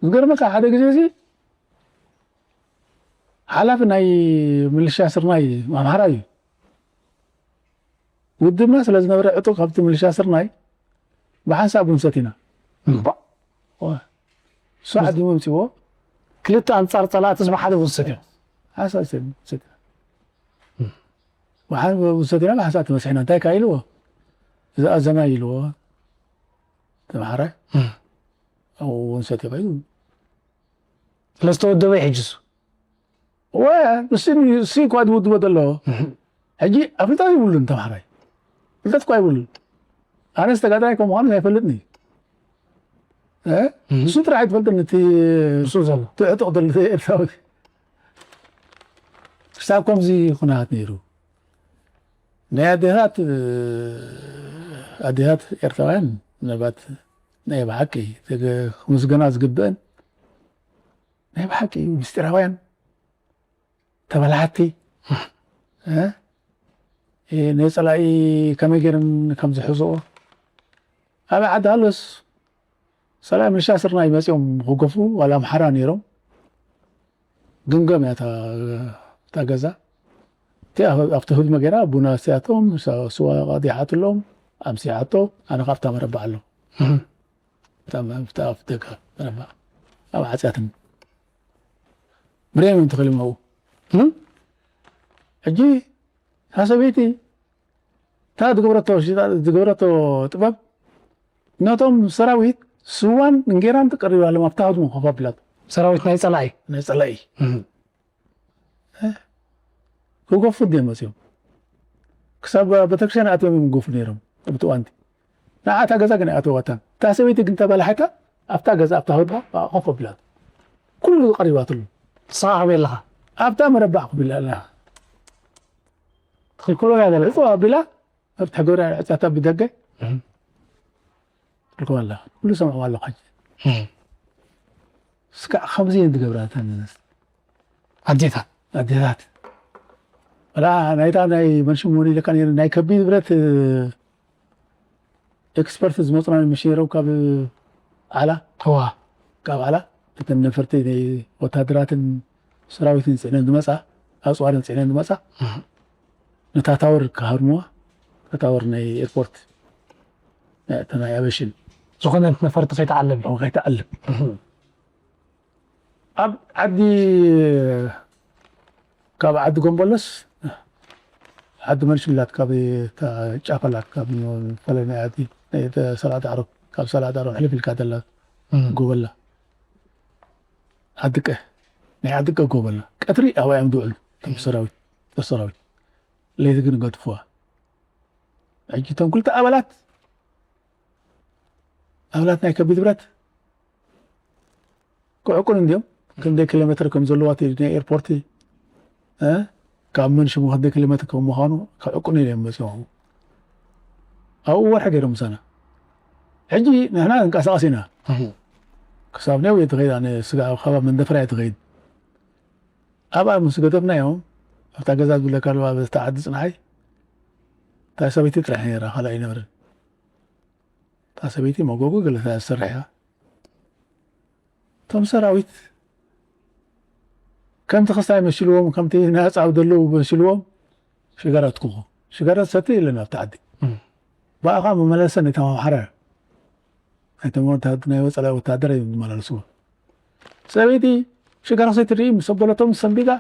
ዝገርመካ ሓደ ግዜ እዚ ሓላፊ ናይ ምልሻ ስርናይ ኣምሓራ እዩ። ውድብና ስለ ዝነበረ ዕጡቕ ካብቲ ምልሻ ስርናይ ብሓንሳእ ቡን ሰቲና። እምባ። ዋ። እሱ ዓዲሙ ኣምጺዎ። ክልተ ኣንጻር ጸላእትስ ብሓደ ቡን ሰቲና። ሓንሳእ ሰቲና። ብሓ-፣ ቡን ሰቲና ብሓንሳእ ተመሲሕና። እንታይ ከ ኢልዎ? እዚ ኣዘና ኢልዎ። ተምሓራይ። እም። ኣብኡ ቡን ሰቲ ከይዱ። ስለ ዝተወደበ እዩ ሕጂ እሱ። ወ-፣ ንሱ፣ ንሱ እኳ ዝውድቦ ዘሎ። እህ። ሕጂ ኣፍልጦ ይብሉን ተምሓራይ። ፍልጠት እኳ ይብሉን። ኣነስ ተጋዳላይ ከም ምዃኑ ኣይፈልጥን እዩ። እ? እህ። ንሱ ጥራሕ ኣይትፈልጥን እቲ እሱ ዘሎ። እቲ ዕጡቕ ዘሎ ኤርትራዊ። ክሳብ ከምዚ ኩነታት ነይሩ። ናይ ኣዴታት፣ ኣዴታት ኤርትራውያን ነባት ናይ ብሓቂ ተገ-፣ ክምስገና ዝግብአን ናይ ብሓቂ ምስጢራውያን፣ ተበላሓቲ፣ እ? እ፣ ነጸላኢ ከመይ ገይረን ከም ዝሕዝኦ። ኣብ ዓዲ ሃሎስ ጸላኢ ምልሻ ስርናይ መጺኦም ክገፉ፣ ዋላ ኣምሓራ ነይሮም። ገምገም እያ እታ፣ እታ ገዛ። እቲ ኣብ-፣ ኣብቲ ህድሞ ገይራ ቡና ኣስትያቶም፣ ስ-፣ ስዋ ቀዲሓትሎም፣ ኣምሲሓቶ፣ ኣነ ካብታ መረባ ኣለኹ። እህ። እታ መ-፣ ኣብቲ ኣፍ ደገ መረባ፣ ኣብ ዓጽያትን ብሬም እዮም ተኸሊሞም ኣብኡ። እህ። ሕጂ እታ ሰበይቲ እታ ዝገበረቶ ሽጣ-፣ ዝገበረቶ ጥበብ፣ ነቶም ሰራዊት ስዋን እንጌራን ትቀሪባሎም ኣብታ ህድሞ ኮፍ ኣቢላቶ። ሰራዊት ናይ ጸላኢ? ናይ ጸላኢ። እህ። እ? ክገፉ ድዮም መጺኦም? ክሳብ ቤተክርስትያን ኣትዮም እዮም ክገፉ ነይሮም፣ ኣብቲ እዋንቲ። ንዓ እታ ገዛ ግን ኣይኣተዋታን። እታ ሰበይቲ ግን ተበላሒታ፣ ኣብታ ገዛ፣ ኣብታ ህድሞ ኮፍ ኣቢላቶ። ኩሉ ቀሪባትሉ። ንስኻ ከመይ ኣለኻ? ኣብታ መረባ ኮፍ ኢላ ኣላ። ትኽልክሎ እያ ገለ። እኮ ኣቢላ፣ ኣብቲ ሕገ ወዳ ዕጻታ ብደገ እህ። ትልኮ ኣላ። ኩሉ ሰምዕዋ ኣለኹ ሕጂ። እህ። እስካዕ ከምዚ እየን ዝገብራ እተን ኣዴታት። ኣዴታት። ወላ ናይታ ናይ መንሽም እውን ኢለካ ነይሩ፣ ናይ ከቢድ ብረት ኤክስፐርት ዝመፁና ምሽ ነይሮም ካብ ዓላ። እዋ። ካብ ዓላ እተን ነፈርቲ ናይ ወታደራትን ሰራዊትን ፅዕነን ዝመፃ፣ ኣፅዋርን ፅዕነን ዝመፃ፣ እህ። ነታ ታወር ክሃርምዋ፣ እታ ታወር ናይ ኤርፖርት፣ እታ ናይ ኣበሽን። ዝኾነት ነፈርቲ ከይትዓልብ። ከይትዓልብ። እህ። ኣብ ዓዲ፣ ካብ ዓዲ ጎምቦለስ፣ ዓዲ መንሽላት፣ ካብ እታ ጫፈላት፣ ካብ ፈለና ዓዲ፣ ናይ ሰላጣ ዓረብ፣ ካብ ሰላጣ ዓረብ ሕልፍ ኢልካ ዘላ እም። ጎበላ። ዓዲ ቀ-፣ ናይ ዓዲ ቀ ጎበላ። ቀትሪ ኣብኣ እዮም ዝውዕሉ፣ እቶም ሰራዊት፣ እቶም ሰራዊት። ለይቲ ግን ገድፍዋ። ሕጂ እቶም ክልተ ኣባላት፣ ኣባላት ናይ ከቢድ ብረት ክዕቁን እንድዮም። ክንደይ ኪሎ ሜትር ከም ዘለዋ እቲ ናይ ኤርፖርት፣ እ፣ ካብ መንሽም ክንደይ ኪሎ ሜትር ከም ምዃኑ ክዕቁን እዮም መፂኦም። ኣብኡ ወርሒ ገይሮም ምሳና። ሕጂ ንሕና ንንቀሳቐስ ኢና። እህ። ክሳብ ነው እየ ትኸይድ፣ ኣነ ስጋ ኣብ ከባቢ መንደፈራ እየ ትኸይድ። ኣብኣ ምስ ገደፍናዮም፣ ኣብታ ገዛ ዝብለካ ኣለዋ፣ በታ ዓዲ ፅንዓይ፣ እታ ሰበይቲ ጥራሕ ነይራ፣ ካልእ ኣይነበረን። እታ ሰበይቲ መጎጎ ገለ እያ ዝሰርሕ እያ። እቶም ሰራዊት ከምቲ ክስታይ መሲልዎም፣ ከምቲ ናይ ኣጻብእ ዘለዉ መሲልዎም፣ ሽጋራ ትኩኹ። ሽጋራ ትሰቲ የለን ኣብቲ ዓዲ። እም። ብኣኻ መመለሰ ነቲ ኣምሓራ፣ ናይቶም ወታደ-፣ ናይ ወጻኢ ወታደር እዮም ዝመላለስዎ። ሰበይቲ ሽጋራ ሰቲ ትርኢ ምስ ኣበለቶም ሰንቢዳ፣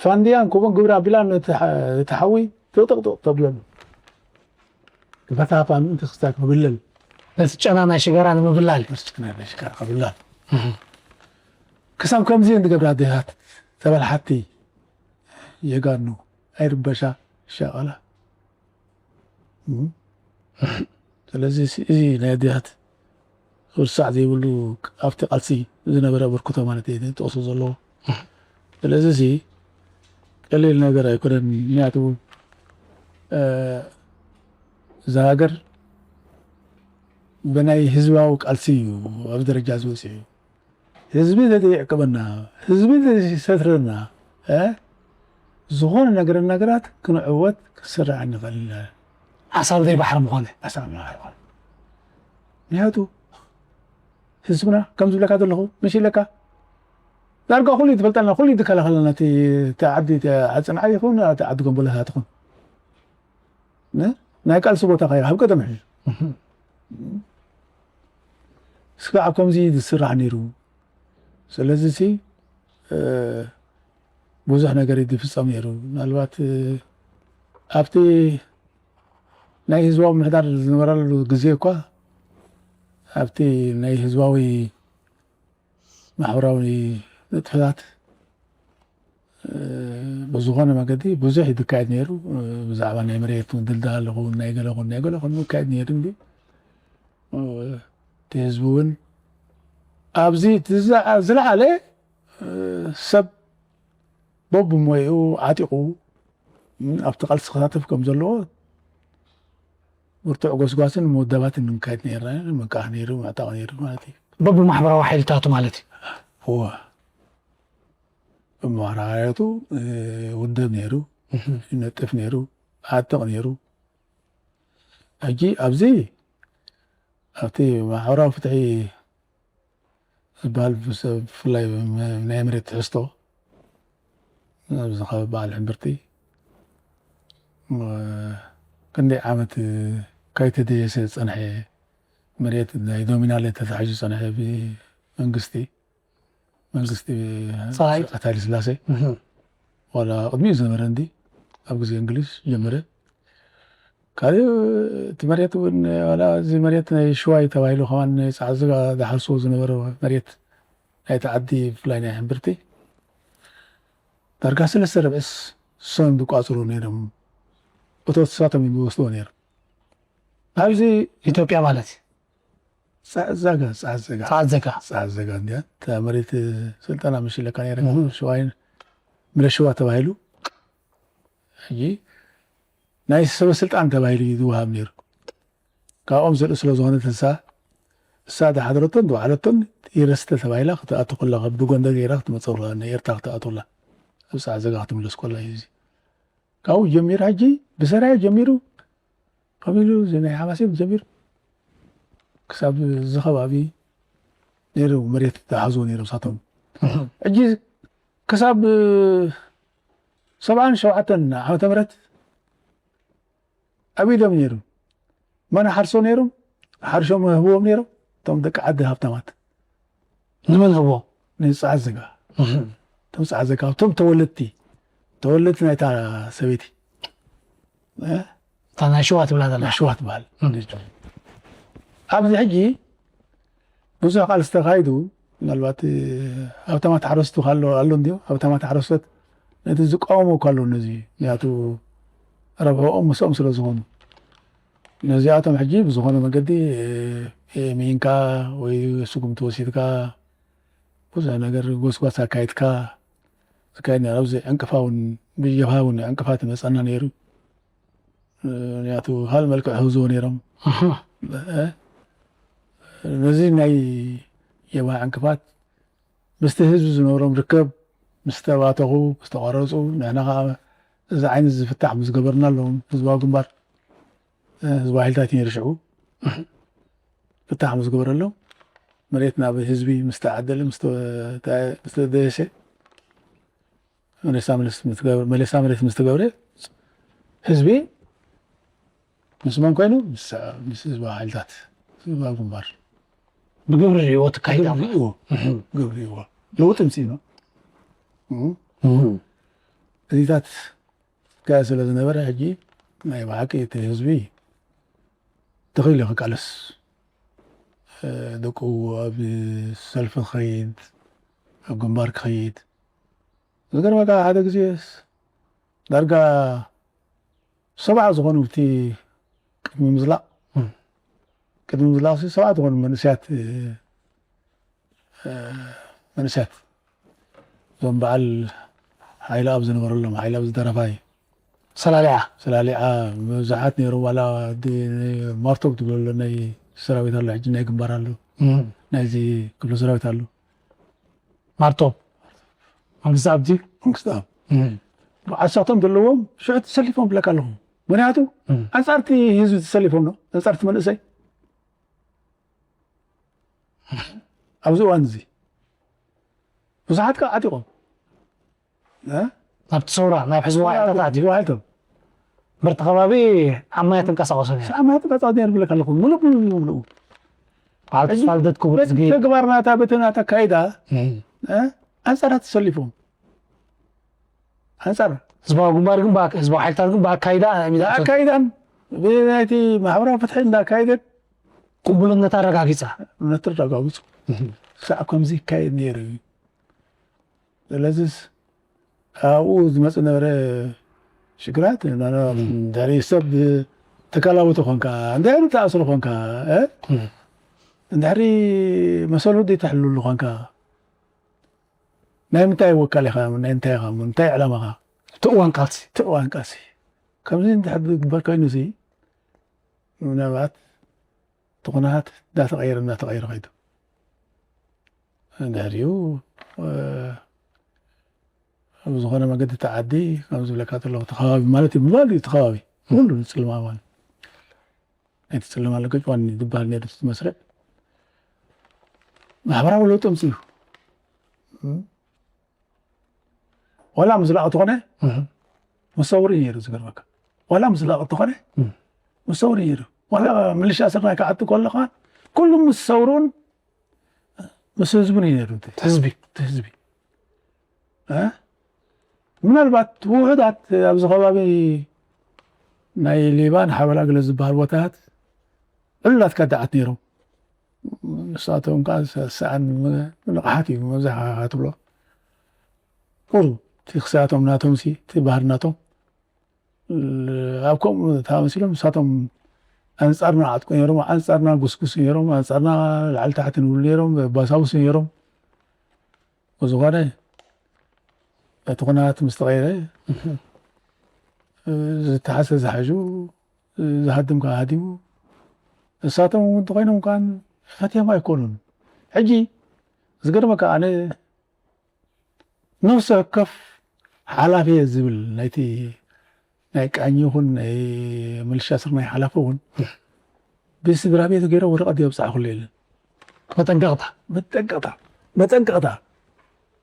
ፋንድያን ኮቦን ግብሪ ኣቢላ ነቲ ሓ-፣ እቲ ሓዊ ጥቕጥቕጥቕ ተብለሉ። በታ ፋን ምእንቲ ክስታይ ክብለል። ነቲ ጨና ናይ ሽጋራ ንምብላል። ነቲ ጨና ናይ ሽጋራ ክብላል። እህ። ክሳብ ከምዚ እየን ዝገብራ ኣዴታት፣ ተበላሓቲ፣ ጀጋኑ፣ ኣይርበሻ፣ ይሻቐላ። እም። ስለዚ እዚ፣ እዚ ናይ ኣዴታት ክርሳዕ ዘይብሉ ኣብቲ ቃልሲ ዝነበረ ኣበርክቶ ማለት እየ ጥቕሱ ዘለዎ። ስለዚ እዚ ቀሊል ነገር ኣይኮነን። ምክንያቱ፣ እ፣ እዛ ሃገር ብናይ ህዝባዊ ቃልሲ እዩ ኣብዚ ደረጃ እዚ በፂሑ። ህዝቢ ተዘይዕቅበና፣ ህዝቢ ተዘይሰትረና፣ እ፣ ዝኾነ ነገር ነገራት ክንዕወት ክንስራሕ ኣይንኽእልን ኢና። ሓሳብ ዘይባሕሪ ምኾነ። ሓሳብ ዘይባሕሪ ምኾነ። ምክንያቱ ህዝብና ከም ዝብለካ ዘለኹ፣ ምሽ ኢለካ፣ ዳርጋ ኩሉ እዩ ዝፈልጠና፣ ኩሉ እዩ ዝከላኸለና፣ እቲ፣ እቲ ዓዲ፣ እቲ ዓዲ ፅንዓይ ይኹን፣ እቲ ዓዲ ጎንቦለታት ይኹን። ነ-፣ ናይ ቃልሲ ቦታ ኸይራ፣ ኣብ ቀደም ሕዚ። እስካዕ ኣብ ከምዚ ዝስራሕ ነይሩ። ስለዚ ሲ፣ እ፣ ብዙሕ ነገር እዩ ዝፍጸም ነይሩ። ምናልባት፣ እ፣ ኣብቲ ናይ ህዝባዊ ምሕዳር ዝነበረሉ ግዜ እኳ፣ ኣብቲ ናይ ህዝባዊ ማሕበራዊ ንጥፈታት፣ እ፣ ብዝኾነ መገዲ ብዙሕ እዩ ዝካየድ ነይሩ። እ፣ ብዛዕባ ናይ መሬት ምድልዳል ይኹን፣ ናይ ገለ ይኹን፣ ናይ ገለ ይኹን ይካየድ ነይሩ እንዲ፣ እ፣ እቲ ህዝቢ እውን ኣብዚ እቲ ዝለዓ-፣ ዝለዓለ፣ እ፣ ሰብ በብሞይኡ ዓጢቑ፣ እ፣ ኣብቲ ቃልሲ ክሳተፍ ከም ዘለዎ ብርቱዕ ጎስጓስን ምውዳባትን ንካየድ ነይርና፣ ምንቃሕ ነይሩ፣ ምዕጣቕ ነይሩ ማለት እዩ። በብማሕበራዊ ሓይልታቱ ማለት እዩ። እወ። ብማሕበራዊ ሓይልታቱ፣ እ፣ ውደብ ነይሩ፣ እህ። ይነጥፍ ነይሩ፣ ይዓጥቕ ነይሩ። ሕጂ ኣብዚ፣ ኣብቲ ማሕበራዊ ፍትሒ ዝበሃል ብሰ-፣ ብፍላይ ም-፣ ናይ መሬት ትሕዝቶ ኣብዚ ከባቢ በዓል ሕምብርቲ፣ እ፣ ክንደይ ዓመት ከይተደየሰ ዝጸንሐ መሬት ናይ ዶሚናል ተታሒዙ ዝጸንሐ ብመንግስቲ፣ መንግስቲ ጸሃይ። ስርዓት ሃይለ ስላሴ እህ። ዋላ ቅድሚኡ ዝነበረ እንዲ ኣብ ግዜ እንግሊዝ ጀመረ። ካልእ እቲ መሬት እውን ዋላ እዚ መሬት ናይ ሽዋይ ተባሂሉ ከማን ናይ ጻዕዝጋ ዝሓርሱ ዝነበረ መሬት ናይቲ ዓዲ ብፍላይ ናይ ሕምብርቲ ዳርጋ ሰለስተ ርብዒ ስ-፣ ሰም ዝቋጽሩ ነይሮም። እቶት ንሳቶም እዮም ዝወስድዎ ነይሮም። ኣብዚ ኢትዮጵያ ማለት እዩ። ጻዕዛጋ፣ ጻዕዘጋ። ጻዕዘጋ። ጻዕዘጋ እንዲያ። እታ መሬት ስልጠና መሽለካ ነይረ። እህ። ሽዋይን ምለ ሽዋ ተባሂሉ። ሕጂ ናይ ሰበ ስልጣን ተባሂሉ እዩ ዝወሃብ ነይሩ። ካብኦም ዘርኢ ስለ ዝኾነት ንሳ፣ እሳ ዝሓደረቶን ዝወዓለቶን ይረስተ ተባሂላ ክትኣቱ ከላ፣ ካብ ብጎንደር ገይራ ክትመጽእ ከላ፣ ንኤርትራ ክትኣቱ ከላ፣ ኣብ ጻዕዘጋ ክትምለስ ከላ እዩ እዚ። ካብኡ ጀሚሩ ሕጂ ብሰራየ ጀሚሩ፣ ከምኡ ኢሉ እዚ ናይ ሓማሴን ጀሚሩ ክሳብ እዚ ከባቢ ነይሩ መሬት ዝሓዝዎ ነይሮም ንሳቶም። ሕጂ ክሳብ ሰብዓን ሸውዓተን ዓመተ ምህረት ኣብ ኢዶም ነይሩ። መን ሓርሶ ነይሮም? ሓርሾም ህብዎም ነይሮም። እቶም ደቂ ዓዲ ሃብታማት። ንመን ህብዎ? ንጻዕዘጋ። እህ። እቶም ጻዕዘጋ፣ እቶም ተወለድቲ፣ ተወለድቲ ናይታ ሰበይቲ። እ? እታ ናይ ሽዋ ትብላ ዘላ። ናይ ሽዋ ትበሃል። እህ። ኣብዚ ሕጂ ብዙሕ ቃልሲ ተኻይዱ፣ ምናልባት፣ እ፣ ሃብታማት ሓረስቱ ኣሎ፣ ኣሎ እንድዩ። ሃብታማት ሓረስቶት ነቲ ዝቃወሙ እኳ ኣለዉ ነዚ። ምክንያቱ ረብሕኦም ምስኦም ስለ ዝኾኑ። ነዚኣቶም ሕጂ ብዝኾነ መገዲ፣ እ፣ ሚንካ ወይ ስጉምቲ ወሲድካ ብዙሕ ነገር ጎስጓስ ኣካይድካ ዝካየድ ነይሩ። ኣብዚ ዕንቅፋ እውን፣ ብጀብሃ እውን ዕንቅፋት ይመጸና ነይሩ። ምክንያቱ ካልእ መልክዕ ክህዝዎ ነይሮም። ኣሃ። እ፣ ነዚ ናይ ጀብሃ ዕንቅፋት ምስቲ ህዝቢ ዝነበሮም ርከብ ምስ ተባተኹ፣ ምስ ተቋረጹ፣ ንሕና ኸዓ እዚ ዓይነት እዚ ፍታሕ ምስ ገበርናሎም፣ ህዝባዊ ግንባር፣ እ፣ ህዝባዊ ሓይልታት እዩ ነይሩ ሽዑ። ፍታሕ ምስ ገበረሎም፣ መሬት ናብ ህዝቢ ምስ ተዓደለ፣ ምስ ተ-፣ ምስ ተደየሰ፣ መለሳ መለስ ምስ ትገብር-፣ መለሳ መለስ ምስ ትገብረ፣ ህዝቢ ምስ መን ኮይኑ? ምስ፣ ምስ ህዝባዊ ሓይልታት፣ ህዝባዊ ግንባር። ብግብሪ ሪእዎ ትካይዳ ግብሪ ሪእዎ። እህ። ግብሪ ሪእዎ። ለውጢ ምጽኢና። እህ። እህ። እዚታት ዝካየድ ስለ ዝነበረ፣ ሕጂ ናይ ብሓቂ እቲ ህዝቢ ተኽኢሉ ክቃለስ፣ እ፣ ደቁ ኣብ ሰልፊ ክኸይድ፣ ኣብ ግንባር ክኸይድ። ዝገርመካ ሓደ ግዜ ዳርጋ ሰብዓ ዝኾኑ እቲ ቅድሚ ምዝላቕ፣ እም። ቅድሚ ምዝላቕ ሲ ሰብዓ ዝኾኑ መንእሰያት፣ እ፣ መንእሰያት እዞም በዓል ሓይለ ኣብ ዝነበረሎም፣ ሓይለ ኣብ ዝደረፋይ ሰላሊዓ። ሰላሊዓ ብዙሓት ነይሩ። ዋላ ድ-፣ ማርቶብ ትብለሉ ናይ ሰራዊት ኣሎ፣ ሕጂ ናይ ግንባር ኣሎ፣ እም። ናይዚ ክፍለ ሰራዊት ኣሎ። ማርቶብ መንግስቲ ኣብዲ መንግስቲ ኣብ እም። ብዓሳቶም ዘለዎም ሽዑ ተሰሊፎም ብለካ ኣለኹ። ምክንያቱ እም። ኣንጻርቲ ህዝቢ ተሰሊፎም ነው፣ ኣንጻርቲ መንእሰይ ኣብዚ እዋን እዚ ብዙሓት ከዓ ዓጢቖም። እ? ናብቲ ሰውራ፣ ናብ ሕዝባዊ ሓይልታት ኣትዩ። ሕዝባዊ ሓይልታት። በርቲ ከባቢ ኣብ ማያ ትንቀሳቐሱ ነይሩ። ኣብ ማያ ትንቀሳቐሱ ነይሩ ብለካ ኣለኹ። ምሉእ ብምሉእ፣ ብምሉእ። በዓል ተስፋ ልደት ክቡር በቲ እዝጊ። ተግባር ናታ፣ በቲ ናታ ኣካይዳ፣ እም። እ? ኣንጻራ ተሰሊፎም። ኣንጻር። ህዝባዊ ግንባር ግን ብኣክ-፣ ህዝባዊ ሓይልታት ግን ብኣካይዳ ናይ ሚዛን ኣካይዳን ብናይቲ ማሕበራዊ ፍትሒ እንዳካየደት ቅቡልነት ኣረጋጊጻ። እምነት ተረጋግጹ። እም። ክሳዕ ከምዚ ይካየድ ነይሩ እዩ። ስለዚስ ኣብኡ ዝመጽእ ነበረ ሽግራት፣ ና-፣ ና-፣ እም። እንድሕሪ ሰብ ተካላዊ ተኾንካ፣ እንድሕሪ ተኣስሩ ኾንካ፣ እ? እም። እንድሕሪ መሰሉ ዘይተሕልሉ ኾንካ፣ ናይ ምንታይ ወካል ኢኻ? ናይ እንታይ ኢኻ? እንታይ ዕላማኻ? እቲ እዋን ቃልሲ። እቲ እዋን ቃልሲ። ከምዚ እንድሕር ዝግበር ኮይኑሲ፣ ምናልባት እቲ ኩነታት እንዳተቐየረ፣ እንዳተቐየረ ከይዱ። ድሕሪኡ፣ እ፣ ኣብ ዝኾነ መገዲ እቲ ዓዲ፣ ከም ዝብለካ ዘለኹ፣ እቲ ከባቢ ማለት እዩ፣ ምባል እዩ፣ እቲ ከባቢ። ኩሉ ንጽልማ ማለት። ናይቲ ጽልማ ለገጭ ዋን ዝበሃል ነይሩ እቲ መስርዕ። ማሕበራዊ ለውጢ ኣምፅኡ እዩ። ዋላ ምዝላቕ ተኾነ መሰውር እዩ ነይሩ። ዝገርመካ ዋላ ምዝላቕ ተኾነ መሰውር እዩ ነይሩ። ዋላ ምልሻ ስርናይ ክዓጡ ከሎ ከዓ ኩሉ ምስ ሰውሩን ምስ ህዝቡን እዩ ነይሩ። ህዝቢ ህዝቢ ምናልባት ውሑዳት ኣብዚ ከባቢ ናይ ሊባን ሓበላ ገለ ዝበሃል ቦታታት ዕሉላት ከዳዓት ነይሮም። ንሳቶም ከዓ ሰኣን ንቕሓት እዩ መብዛሕትኻ ትብሎ። ቁሩ እቲ ክሳያቶም ናቶም ሲ እቲ ባህር ናቶም ኣብ ከምኡ ተመሲሎም ንሳቶም ኣንጻርና ዓጥቁ ነይሮም፣ ኣንጻርና ጉስጉስ ነይሮም፣ ኣንጻርና ላዕሊ ታሕቲ ንብሉ ነይሮም፣ ባሳውስ ነይሮም። ብዝኾነ እቲ ኩነታት ምስ ተቐየረ ዝተሓሰ ዝሓዙ ዝሃድም ከዓ ሃዲሙ ንሳቶም እውን እንተኾይኖም ከዓ ፈትዮም ኣይኮኑን። ሕጂ ዝገርመካ ኣነ ነፍሲ ወከፍ ሓላፊ እየ ዝብል ናይቲ ናይ ቃኝ ይኹን ናይ ምልሻ ስርናይ ሓላፊ እውን ብስድራ ቤቱ ገይረ ወረቐት የብፅሓ ኩሉ የለን። መጠንቀቕታ መጠንቀቕታ መጠንቀቕታ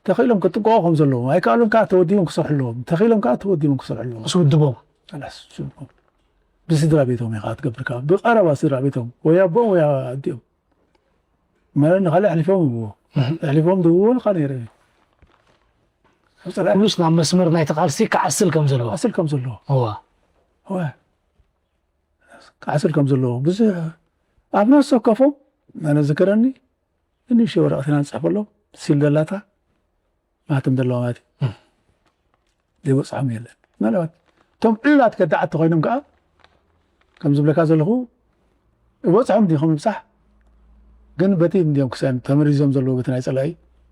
ተኽኢሎም ክጥንቀቑ ከም ዘለዎም ኣይከኣሉን ከዓ ተወዲቦም ክሰርሑ ኣለዎም። ተኽኢሎም ከዓ ተወዲቦም ክሰርሑ ኣለዎም። ስውድቦም ላስ ብስድራ ቤቶም ኢኻ ትገብር። ብቀረባ ስድራ ቤቶም ወይ ኣቦኦም ወይ ኣዲኦም ማለት ንካልእ ኣሕሊፎም ይብዎ። ኣሕሊፎም ዝብዎ ንካ ነይረ ኩሉስ ናብ መስመር ናይቲ ቃልሲ ክዓስል ከም ዘለዎ ኣስል ከም ዘለዎ። እዋ እዋ ክዓስል ከም ዘለዎ ብዙሕ ኣብ ነፍሲ ወከፎም ኣነ ዝከረኒ ንእሽተይ ወረቐት ኢና ንፅሕፈሎም ሲል ደላታ ማህተም ዘለዋ ማለት እዩ። ዘይበፅሖም የለን። ምናልባት እቶም ዕሉላት ከዳዓት ተኮይኖም ከዓ ከም ዝብለካ ዘለኹ ይበፅሖም ድዩ ምብፃሕ ግን በቲ እንዲኦም ክሳን ተመሪዞም ዘለዉ በቲ ናይ ፀላኢ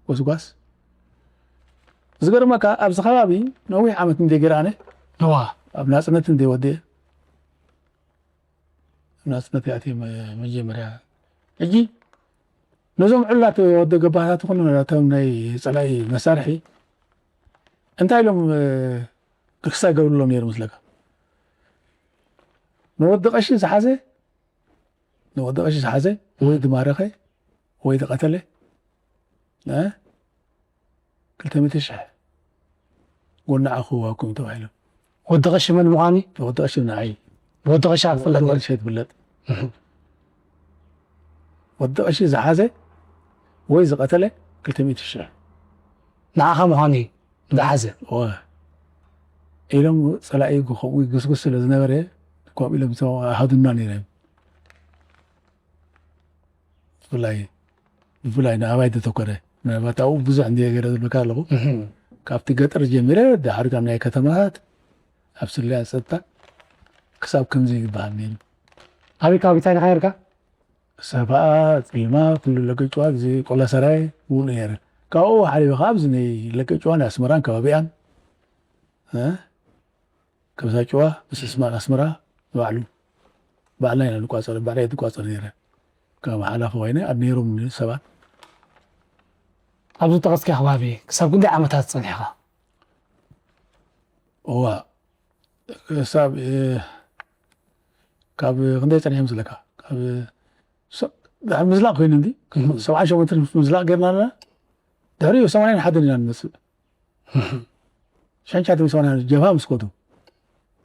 ጎስጓስ ዝገርመካ ኣብዚ ከባቢ ነዊሕ ዓመት እንደ ገይረ ኣነ እዋ ኣብ ናፅነት እንደ ወደ ናፅነት ያእቲ መጀመርያ ሕጂ ነዞም ዕላት ወደ ገባህታት ይኹን ነቶም ናይ ፀላኢ መሳርሒ እንታይ ኢሎም ክሳ ይገብርሎም ነይሩ መስለካ? ንወዲ ቀሺ ዝሓዘ ንወዲ ቀሺ ዝሓዘ ወይ ዝማረኸ ወይ ዝቐተለ እ ክልተ ሚእቲ ሽሕ ጎኒ ዓኹ ዋኩም ተባሂሎም። ወዲ ቀሺ መን ምዃኑ ወዲ ቀሺ ንዓይ ወዲ ቀሺ ኣፍለጥ ወዲ ቀሺ ትብለጥ። ወዲ ቀሺ ዝሓዘ ወይ ዝቐተለ ክልተ ሚእቲ ሽሕ ንዓኻ ምዃኑ እዩ ዝሓዘ። እወ ኢሎም ጸላኢ ከምኡ ይግስግስ ስለ ዝነበረ ከምኡ ኢሎም ሃዱና ነይሮም። ብፍላይ ብፍላይ ንኣባይ ዘተኮረ ምናልባት ኣብኡ ብዙሕ እንድየ ገይረ ዝብለካ ኣለኹ። ካብቲ ገጠር ጀሚረ ድሓር ካብ ናይ ከተማታት ኣብ ስለያ ጸጥታ ክሳብ ከምዚ ይበሃል ነይሩ። ኣበይ ከባቢ እንታይ ኢኻ ነርካ? ሰብኣ፣ ጺልማ፣ ኩሉ ለገጭዋ፣ እዚ ቆላ ሰራየ ውሉ ነይረ። ካብኡ ሓሊፈ ካብ እዚ ናይ ለገጭዋን ኣስመራን ከባቢኣን እ ከብሳ ጭዋ ምስ እስማል ኣስመራ ንባዕሉ ባዕልና ኢና ንቋጸር ባዕላ እየ ትቋጸር ነይረ ከም ሓላፊ ኮይነ ኣብ ነይሮም ሰባት ኣብዚ ጠቐስካ ከባቢ ክሳብ ክንደይ ዓመታት ጸኒሕካ? እዋ ክሳብ ካብ ክንደይ ጸኒሐ ምስለካ ካብ ምዝላቕ ኮይኑ እንዲ ሰብዓን ሸሞንተን ምዝላቕ ጌርና ኣለና ድሕሪኡ ሰማንያን ሓደን ኢና ንመጽእ ሽሕን ትሽዓተ ሚእትን ሰማንያን ጀብሃ ምስ ከዱ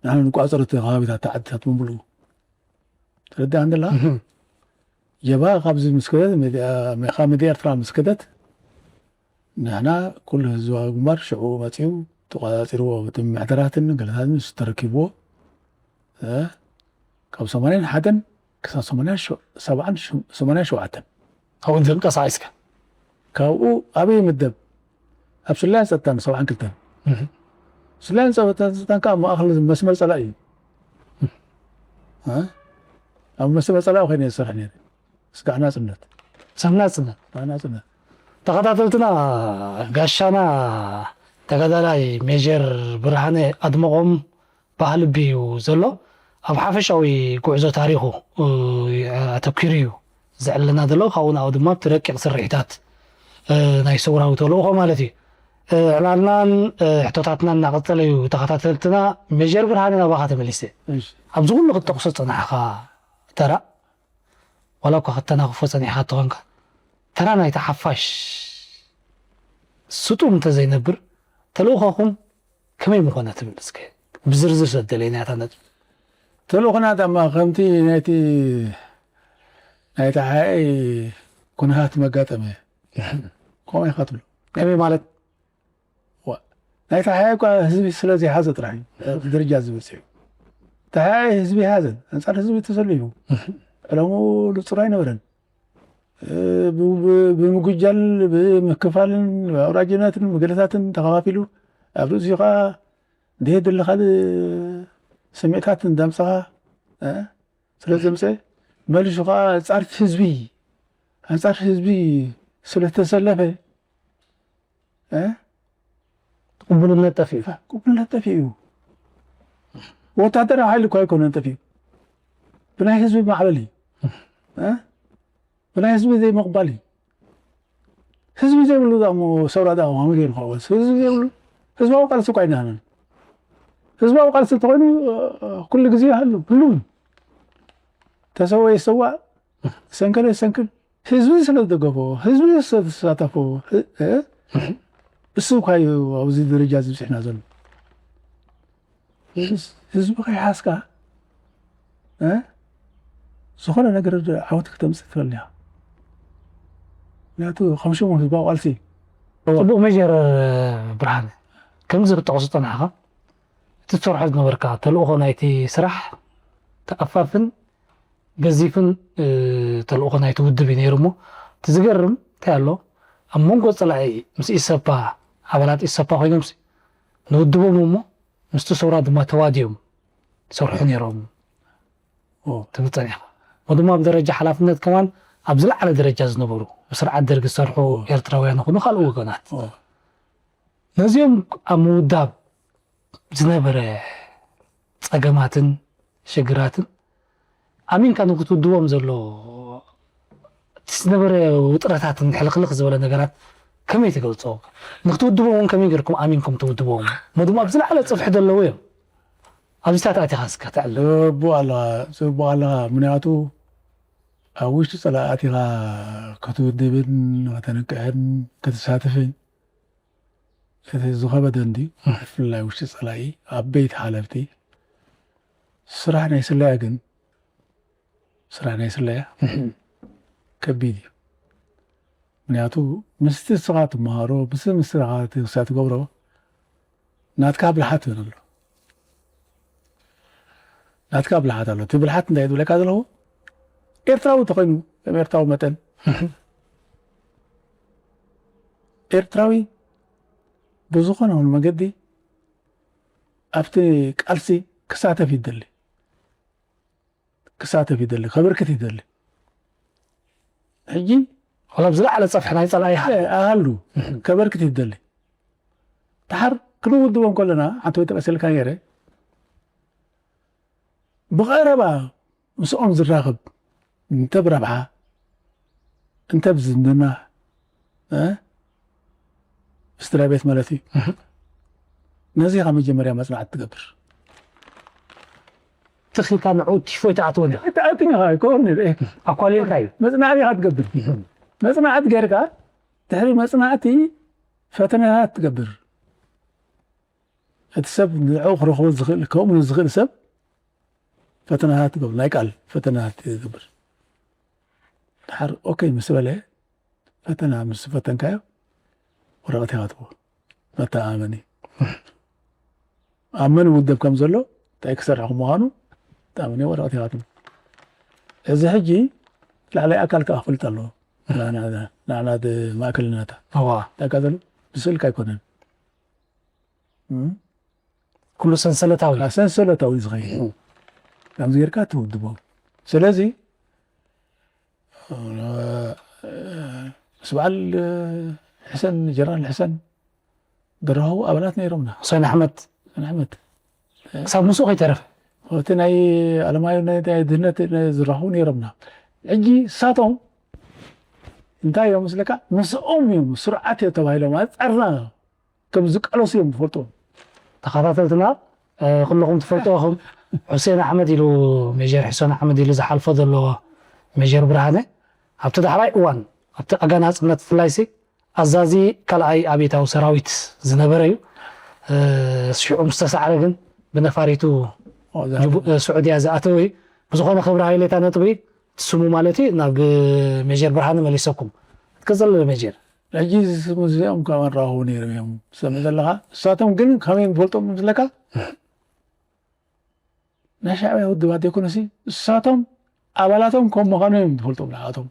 ንሕና ንቋጸር እቲ ከባቢታት እቲ ዓድታት ብምልኡ ተረዳእ እንደላ ጀብሃ ካብዚ ምስ ከደት ካብ ምድሪ ኤርትራ ምስ ከደት ንሕና ኩሉ ህዝባዊ ግንባር ሽዑ መጺኡ ተቋጻጺርዎ እቲ ምምሕዳራትን ገለታትን ምስ ተረኪብዎ ካብ ሰማንያን ሓደን ክሳብ ሰማንያን ሸውዓተን ካብኡ ተንቀሳቒስካ ካብኡ ኣበይ ምደብ ኣብ ስለያን ፀጥታን ሰብዓን ክልተን ስለያን ፀጥታን ከዓ ማእኸል መስመር ፀላኢ እዩ ኣብ መስመር ፀላኢ ኮይነ ዝሰርሕ ነይረ ስጋዕ ናፅነት ሰብ ናፅነት ናፅነት ተኸታተልትና ጋሻና ተጋዳላይ ሜጀር ብርሃነ ኣድመቖም ባህልቢ እዩ ዘሎ ኣብ ሓፈሻዊ ጉዕዞ ታሪኹ ኣተኪሩ እዩ ዘዕልና ዘሎ ካብኡ ንኣኡ ድማ እቲ ረቂቕ ስርሒታት ናይ ሰውራዊ ተልእኾ ማለት እዩ ዕላልናን ሕቶታትና እናቐፀለ እዩ ተኸታተልትና ሜጀር ብርሃነ ናባኻ ተመሊሰ ኣብዚ ኩሉ ክትጠቕሶ ፀናሕኻ ተራ ዋላ እኳ ከተናኽፎ ፀኒሕካ ተኾንካ ተራ ናይቲ ሓፋሽ ስጡም እንተዘይነብር፣ ተልእኾኹም ከመይ ምኾነ ትብል እስከ ብዝርዝር ሰደለይ ናታ ነጥቢ። ተልእኾና ድማ ከምቲ ናይቲ፣ ናይቲ ሓይ ኩነታት መጋጠመ። ከምኡ ኢኻ ትብሎ። ከመይ ማለት? ዋ፣ ናይቲ ሓይ እኳ ህዝቢ ስለ ዘይሓዘ ጥራሕ እዩ ኣብዚ ደረጃ እዚ በፂሑ። እቲ ሓይ ህዝቢ ይሓዘን፣ ኣንፃር ህዝቢ ተሰሊፉ። ዕለሙ ንፁር ኣይነበረን። እ፣ ብ-፣ ብ-፣ ብምጉጃል፣ ብምክፋልን፣ ብኣውራጅነትን፣ ብገለታትን ተኸፋፊሉ፣ ኣብ ርእሲኡ ኸዓ እንድሄ ዘለኻ ስምዒታት እንዳምፀኻ፣ እ፣ ስለ ዘምፀ፣ መሊሱ ኸዓ ኣንፃር ህዝቢ፣ ኣንፃር ህዝቢ ስለ ዝተሰለፈ፣ እ፣ ቅቡልነት ጠፊኡ። ቅቡልነት ጠፊኡ። ወታደራዊ ሓይሊ እኳ ኣይኮነን ጠፊኡ። ብናይ ህዝቢ ማዕበል እዩ። እ? ብናይ ህዝቢ ዘይምቕባል እዩ። ህዝቢ ዘይብሉ ዳ እሞ ሰውራ ዳ ከመይ ገይሩ ክዕወት? ህዝቢ ዘይብሉ፣ ህዝባዊ ቃልሲ እኳ ኣይናሃለና። ህዝባዊ ቃልሲ እንተኾይኑ፣ እ፣ ኩሉ ግዜ ይሃሉ፣ ህሉው። ተሰወ ይሰዋእ፣ ሰንከለ ይሰንክል። ህዝቢ ስለ ዝደገፎ፣ ህዝቢ ስለ ዝተሳተፎ፣ እ፣ እ፣ እሱ እኳ እዩ ኣብዚ ደረጃ እዚ ብፅሕና ዘሎ። ህዝቢ ከይሓዝካ፣ እ፣ ዝኾነ ነገር ዓወት ክተምፅእ ትኽእል ኢኻ። ምክንያቱ ከም ሽሙ ህዝባዊ ቃልሲ። ጽቡቕ ሜጀር ብርሃነ፣ ከምዚ ክትጠቕሶ ዝጸናሕካ፣ እቲ ትሰርሖ ዝነበርካ ተልእኾ ናይቲ ስራሕ ተኣፋፍን ገዚፍን፣ እ፣ ተልእኾ ናይቲ ውድብ እዩ ነይሩ። እሞ እቲ ዝገርም እንታይ ኣሎ፣ ኣብ መንጎ ጸላኢ ምስ ኢሰፓ፣ ኣባላት ኢሰፓ ኮይኖምሲ ንውድቦም እሞ ምስቲ ሰውራ ድማ ተዋዲኦም ይሰርሑ ነይሮም ኦ። ትብል ጸኒሕካ። እሞ ድማ ኣብ ደረጃ ሓላፍነት ከማን ኣብ ዝለዓለ ደረጃ ዝነበሩ፣ ብስርዓት ደርጊ ዝሰርሑ ኤርትራውያን ይኹኑ ካልእ ወገናት። ኦ። ነዚኦም ኣብ ምውዳብ ዝነበረ ጸገማትን ሽግራትን ኣሚንካ ንክትውድቦም ዘሎ እቲ ዝነበረ ውጥረታትን ሕልኽልኽ ዝበለ ነገራት ከመይ ትገልጾ? ንክትውድቦም እውን ከመይ ጌርኩም ኣሚንኩም ትውድቦም? እሞ ድማ ኣብ ዝለዓለ ጽፍሒ ዘለዉ እዮም። ኣብዚታት ኣቲኻ እስከ ተዕልል። ጽቡቕ ኣለኻ፣ ጽቡቕ ኣለኻ። ምኽንያቱ ኣብ ውሽጢ ጸላኢ ኣቲኻ ክትውድብን ከተንቅሕን ክትሳትፍን እቲ ዝኸበደ እንድዩ። ብፍላይ ውሽጢ ጸላኢ፣ ዓበይቲ ሓለፍቲ። ስራሕ ናይ ስለያ ግን፣ ስራሕ ናይ ስለያ ከቢድ እዩ። ምኽንያቱ ምስቲ ንስኻ ትመሃሮ፣ ምስቲ ንስኻ ትገብሮ፣ ናትካ ብልሓት ይብል ኣሎ። ናትካ ብልሓት ኣሎ። እቲ ብልሓት እንታይ ዝብለካ ዘለኹ? ኤርትራዊ እንተኾይኑ፣ ከም ኤርትራዊ መጠን፣ ኤርትራዊ ብዝኾነ ይኹን መገዲ ኣብቲ ቃልሲ ክሳተፍ ይደሊ። ክሳተፍ ይደሊ፣ ከበርክት ይደሊ። ሕጂ ዋላ ኣብ ዝለዓለ ጸፍሒ ናይ ጸላኢ ይሃሉ። እ፣ ኣሃሉ፣ ከበርክት ይደሊ። ደሓር ክንውድቦም ከለና፣ ሓንቲ ወይ ጠቐሰልካ ነይረ፣ ብቐረባ ምስኦም ዝራኸብ፣ እንተ ብረብሓ፣ እንተ ብዝምድና፣ እ? ስድራ ቤት ማለት እዩ። እህ። ነዚ ኢኻ መጀመርያ መጽናዕቲ ትገብር። ትኺልካ ንዕኡ ቲፎ ኣይትኣትዎን ኢኻ። ኣይትኣትን ኢኻ፣ ኣይኮን፣ እ። ኣኳሊልካ እዩ። መጽናዕቲ ኢኻ ትገብር። እህ። መጽናዕቲ ጌርካ፣ ድሕሪ መጽናዕቲ ፈተነታት ትገብር። እቲ ሰብ ንዕኡ ክረኽቦ ዝኽእል፣ ከምኡ ንዝኽእል ሰብ ፈተነታት ትገብር፣ ናይ ቃል ፈተነታት ትገብር። ድሓር ኦኬ ምስ በለ፣ ፈተና ምስ ፈተንካዮ፣ ወረቐት ኢኻ ትህቦ። መተኣማመኒ። ኣብ መን ውድብ ከም ዘሎ፣ እንታይ ክሰርሕ ከም ምዃኑ፣ መተኣማመኒ ወረቐት ኢኻ ትህቦ። እዚ ሕጂ ላዕላይ ኣካል ከኣ ክፈልጥ ኣለዎ። ንዓና፣ ንዓና ማእከልነታ። እዋ። እንታይ ከ ዘሎ? ብስእልካ ኣይኮነን። እም? ኩሉ ሰንሰለታዊ። አ፣ ሰንሰለታዊ ዝኸይድ። እም። ከምዚ ጌርካ ትውድቦ። ስለዚ፣ እ፣ ምስ በዓል፣ እ፣ ሕሰን፣ ጀነራል ሕሰን ዝራኸቡ ኣባላት ነይሮምና። ሁሴን ኣሕመድ። ሁሴን ኣሕመድ። ክሳብ ምስኡ ከይተረፈ። እቲ ናይ ኣለማዮ ናይ፣ ናይ ድህነት ዝራኸቡ ነይሮምና። ሕጂ እሳቶም እንታይ እዮም መስለካ? ምስኦም እዮም ስርዓት እዮም ተባሂሎም ኣንጻርና ከም ዝቃለሱ እዮም ዝፈልጡ። ተኸታተልትና፣ እ፣ ኩለኹም ትፈልጥዎ ኢኹም። ሑሴን ኣሕመድ ኢሉ፣ ሜጀር ሑሴን ኣሕመድ ኢሉ ዝሓልፎ ዘሎ ሜጀር ብርሃነ፣ ኣብቲ ዳሕራይ እዋን ኣብቲ ኣጋ ናጽነት ብፍላይሲ ኣዛዚ ካልኣይ ኣብዮታዊ ሰራዊት ዝነበረ እዩ። ሽዑ ምስ ተሳዕረ ግን ብነፋሪቱ ስዑድያ ዝኣተወ እዩ። ብዝኾነ ክብሪ ሃይለ እታ ነጥቢ ስሙ ማለት እዩ ናብ ሜጀር ብርሃነ መሊሰኩም። ትቀጽል ሜጀር። ሕጂ እዚ ስሙ እዚኦም ከመራኹ ነይሮም እዮም። ሰምዕ ዘለኻ? እሳቶም ግን ከመይ እዮም ዝፈልጦም ዝለካ? ናይ ሻዕብያ ውድባት ዘይኮነሲ እሳቶም ኣባላቶም ከም ምዃኑ እዮም ዝፈልጦም ንዓቶም።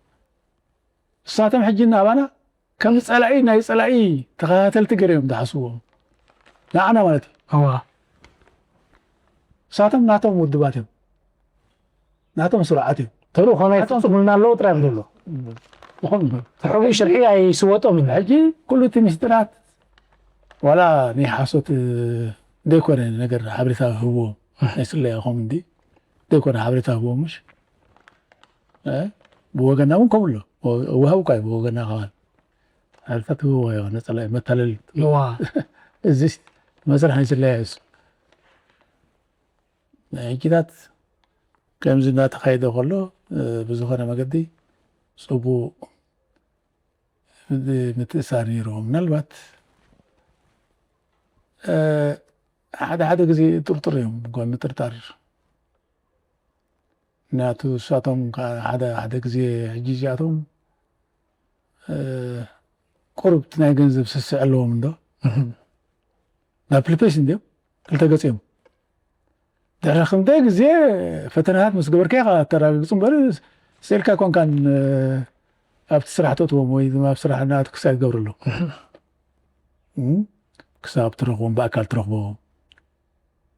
እሳቶም ሕጂ እናባና ከም ጸላኢ ናይ ጸላኢ ተኸታተልቲ ገይሮም እዮም ዝሓስብዎም። ንዓና ማለት እዩ። እዋ። እሳቶም ናቶም ውድባት እዮም። ናቶም ስርዓት እዮም። ተልእኾ ናይ ናቶም ፍጹምልና ኣለዎ ጥራይ እዮም ዘሎ። ዝኾኑ። እቲ ሕቡእ ሽርሒ ኣይስወጦም እዩ። ሕጂ ኩሉ እቲ ሚስጥራት ዋላ ናይ ሓሶት ዘይኮነ ነገር ሓበሬታ ህብዎ ናይ ስለያ ኮም እንዲ ዘይኮነ ሓበሬታ ህብዎ ምሽ ብወገና እውን ከምሎ ወሃብ ኳ ብወገና ከዋል ሓበሬታ ትህብዎ የሆነ ጸላይ መታለል እዋ። እዚ መስርሕ ናይ ስለያ እሱ ናይ ሕጂታት ከምዚ እናተኻየደ ከሎ ብዝኾነ መገዲ ጽቡቕ ምትእሳር ነይርዎ ምናልባት ሓደ ሓደ ግዜ ጥርጥር እዮም ጓ ምጥርጣር ምክንያቱ እሳቶም ሓደ ሓደ ግዜ ሕጂ እዚኣቶም ቁሩብ ናይ ገንዘብ ስስዕ ኣለዎም እንዶ ናብ ፕልፔስ እንዲዮም ክልተ ገፂኦም ድሕሪ ክንደይ ግዜ ፈተናታት ምስ ገበርካ ኢኻ ተረጋግፁ እምበር ስኢልካ ኮንካን ኣብቲ ስራሕ ተእትዎም ወይ ድማ ኣብ ስራሕ ናት ክሳይ ትገብርሎም ክሳብ ትረኽቦም ብኣካል ትረኽቦ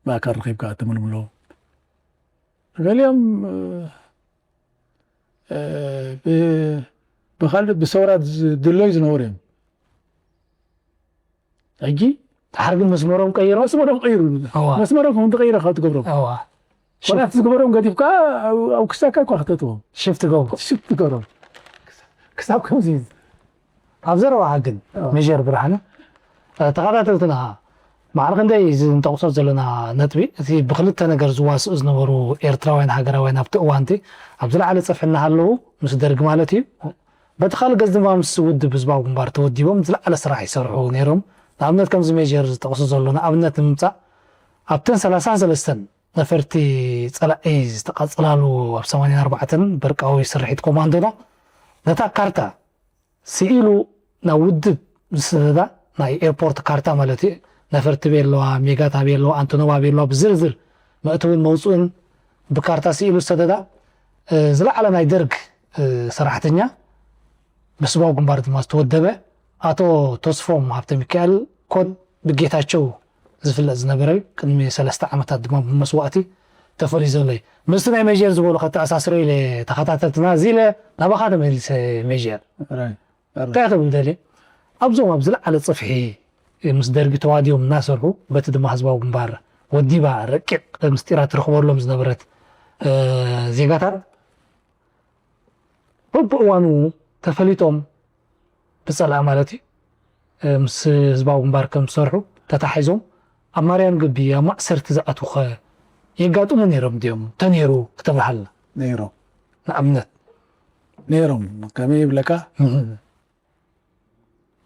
ብኣካል ረኺብካ ትምልምሎ ገሊኦም ብካልእ ብሰውራ ዝድለዩ ዝነበሩ እዮም ሕጂ ሓርግን መስመሮም ቀይሮም መስመሮም ቀይሩ እዋ። መስመሮም ከም ትቀይረ ካብ ትገብሮም እዋ። ኮናት ዝግበሮም ገዲፍካ ኣብ ክሳካ እኳ ክተትዎም ሽፍት ገብሩ ሽፍት ትገብሮም ክሳብ ከምዚ ኣብ ዘረባኻ ግን ሜጀር ብርሃነ ተኸታተልትና መዓል ክንደይ እዚ እንጠቕሶ ዘለና ነጥቢ እቲ ብክልተ ነገር ዝዋስኡ ዝነበሩ ኤርትራውያን ሃገራውያን ኣብቲ እዋንቲ ኣብ ዝለዓለ ፀፍሒ እናሃለዉ ምስ ደርግ ማለት እዩ በቲ ካልእ ገፅ ድማ ምስ ውድብ ህዝባዊ ግንባር ተወዲቦም ዝለዓለ ስራሕ ይሰርሑ ነይሮም። ንኣብነት ከምዚ ሜጀር ዝጠቕሱ ዘሎ ንኣብነት ንምምፃእ ኣብተን ሰላሳን ሰለስተን ነፈርቲ ፀላኢ ዝተቓፀላሉ ኣብ ሰማንያን ኣርባዕተን በርቃዊ ስርሒት ኮማንዶና ነታ ካርታ ስኢሉ ናብ ውድብ ዝሰደዳ ናይ ኤርፖርት ካርታ ማለት እዩ ነፈርቲ ቤለዋ ሜጋት ኣበይ ኣለዋ ኣንቶኖቭ ኣበይ ኣለዋ ብዝርዝር መእትውን መውፅእን ብካርታ ስኢሉ ዝሰደዳ ዝለዓለ ናይ ደርግ ሰራሕተኛ ብስባዊ ግንባር ድማ ዝተወደበ ኣቶ ተስፎም ሃብተሚካኤል ኮድ ብጌታቸው ዝፍለጥ ዝነበረ እዩ። ቅድሚ ሰለስተ ዓመታት ድማ ብመስዋእቲ ተፈልዩ ዘሎ እዩ። ምስቲ ናይ ሜጀር ዝበሉ ከተኣሳስሮ ኢለ ተኸታተልትና እዚ ኢለ ናባኻ ተመሊሰ ሜጀር እንታይ ክብል ደልየ ኣብዞም ኣብ ዝለዓለ ፅፍሒ ምስ ደርጊ ተዋዲዮም እናሰርሑ በቲ ድማ ህዝባዊ ግንባር ወዲባ ረቂቕ ምስጢራት ትረኽበሎም ዝነበረት ዜጋታት በብእዋኑ ተፈሊጦም ብፀላእ ማለት እዩ ምስ ህዝባዊ ግንባር ከም ዝሰርሑ ተታሒዞም ኣብ ማርያም ግቢ ኣብ ማእሰርቲ ዝኣትዉ ኸ የጋጥሙ ነይሮም ድዮም ተነይሩ ክተብርሃልና ነይሮም ንኣብነት ነይሮም ከመይ ይብለካ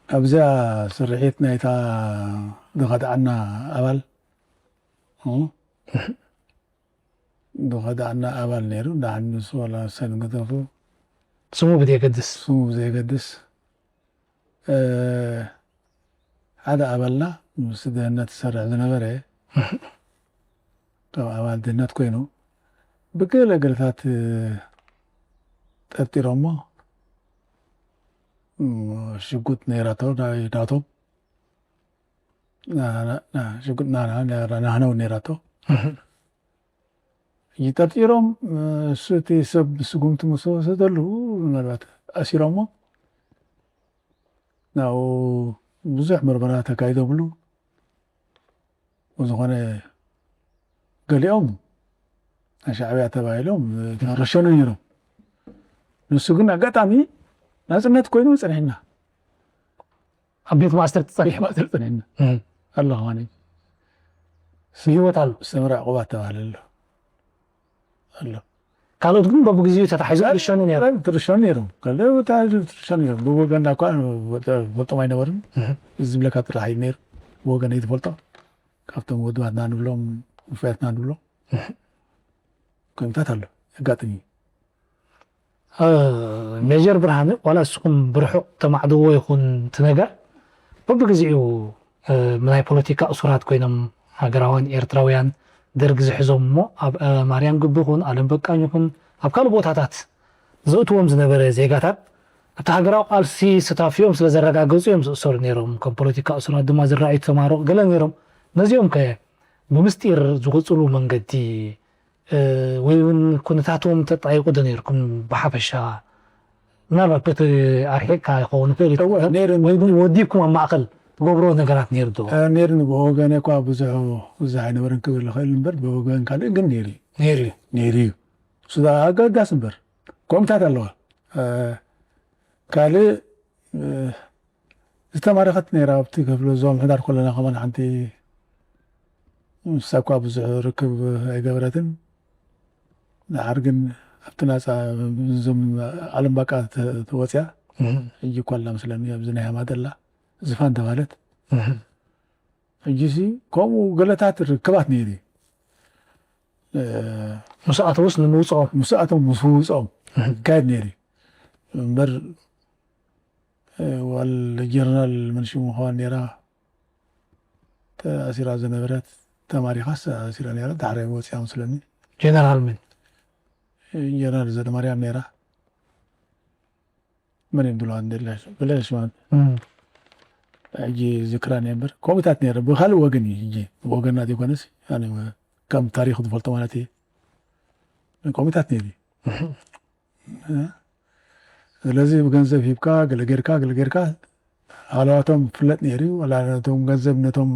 ኣብዛ ስርሒት ናይታ ዝኸድዓና ኣባል ዝኸድዓና ኣባል ነይሩ። ደሓን ንሱ ዋላ ሰንገደፉ ስሙ ብዘየገድስ ስሙ ብዘየገድስ ሓደ ኣባልና ምስ ድህነት ዝሰርሕ ዝነበረ ከም ኣባል ድህነት ኮይኑ ብገለ ገለታት ጠርጢሮሞ ሽጉጥ ነይራቶ ናቶም ሽጉጥ ናህነው ነይራቶ ይጠርጢሮም እሱ እቲ ሰብ ስጉምቲ ምስ ወሰደሉ ምናልባት ኣሲሮሞ ናብኡ ብዙሕ ምርመራ ተካይዶምሉ ብዝኾነ ገሊኦም ናይ ሻዕብያ ተባሂሎም ተረሸኑ ነይሮም ንሱ ግን ኣጋጣሚ ናፅነት ኮይኑ ፀኒሕና ኣብ ቤት ማእሰርቲ ጸኒሑ ማእሰርቲ ጸኒሕና ኣሎ ከማን ብህይወት ኣሎ ሰምራ ዕቑባት ተባህለ ኣሎ ኣሎ ካልኦት ግን በብግዜኡ ተታሒዙ ትርሸኑ ነይሩ። ትርሸኑ ነይሮም። ካልእ ተታሒዙ ትርሸኑ ነይሮም። ብወገንና እኳ ፈልጦም ኣይነበርን። እዚ ዝብለካ ጥራሕ እዩ ነይሩ። ብወገነይ ዝፈልጦ ካብቶም ወድባትና ንብሎም ውፉያትና ንብሎም ኮሚታት ኣሎ። የጋጥም እዩ። ሜጀር ብርሃነ፣ ዋላ እስኹም ብርሑቕ ተማዕድዎ ይኹን እቲ ነገር፣ በብግዜኡ ናይ ፖለቲካ እሱራት ኮይኖም ሃገራውያን ኤርትራውያን ደርግ ዝሕዞም እሞ ኣብ ማርያም ግቢ ይኹን ኣለም በቃኝ ይኹን ኣብ ካልእ ቦታታት ዘእትዎም ዝነበረ ዜጋታት ኣብቲ ሃገራዊ ቃልሲ ስታፊኦም ስለ ዘረጋገጹ እዮም ዝእሰሩ ነይሮም። ከም ፖለቲካ እሱራት ድማ ዝረኣዩ ተማሮ ገለ ነይሮም። ነዚኦም ከ ብምስጢር ዝወፅሉ መንገዲ ወይ እውን ኩነታቶም ተጣይቁ ዶ ነይርኩም? ብሓፈሻ ምናልባት በቲ ኣርሒቕካ ይኸውን ይኽእል እዩ። ወይ እውን ወዲብኩም ኣብ ማእኸል ትገብሮ ነገራት ነይሩ ዶ? ነይርኒ። ብወገነ እኳ ብዙሕ ብዙሕ ኣይነበረን ክብል ይኽእል እምበር ብወገን ካልእ ግን ነይሩ እዩ። ነይሩ እዩ። ነይሩ እዩ። እሱ ኣገዳሲ እምበር ኮሚታት ኣለዋ። ካልእ ዝተማረኸት ነይራ ኣብቲ ክፍለ ዞም ሕዳር ከለና ከማን ሓንቲ ንሳ እኳ ብዙሕ ርክብ ኣይገበረትን። ድሓር ግን ኣብቲ ናፃ ዞም ዓለም ባቃ ተወፅያ ሕጂ እኳ ኣላ መስለኒ ኣብዚ ናይ ሃማደላ ዝፋን ተባለት ሕጂ ሲ ከምኡ ገለታት ርክባት ነይሩ እዩ። ምስ ኣተውስ ንምውፅኦም ምስ ኣቶም ምስ ውፅኦም ይካየድ ነይሩ እዩ እምበር ዋል ጀነራል መንሽሙ ምዃን ነይራ ተኣሲራ ዝነበረት ተማሪኻስ ተኣሲራ ነይራ ዳሕራይ ወፂኣ መስለኒ። ጀነራል መን? ጀነራል ዘለማርያም ነይራ። መን እዮም ድለዋ እንደላሽ ብለሽ ማለት ሕጂ ዝክራ ነበር ኮሚታት ነይረ ብካልእ ወገን እዩ ሕጂ ወገና ዘይኮነስ ከም ታሪክ ዝፈልጦ ማለት እዩ። ኮሚታት ነይሩ እዩ። ስለዚ ብገንዘብ ሂብካ ገለ ጌርካ ገለ ጌርካ ሃለዋቶም ፍለጥ ነይሩ እዩ። ዋላ ነቶም ገንዘብ ነቶም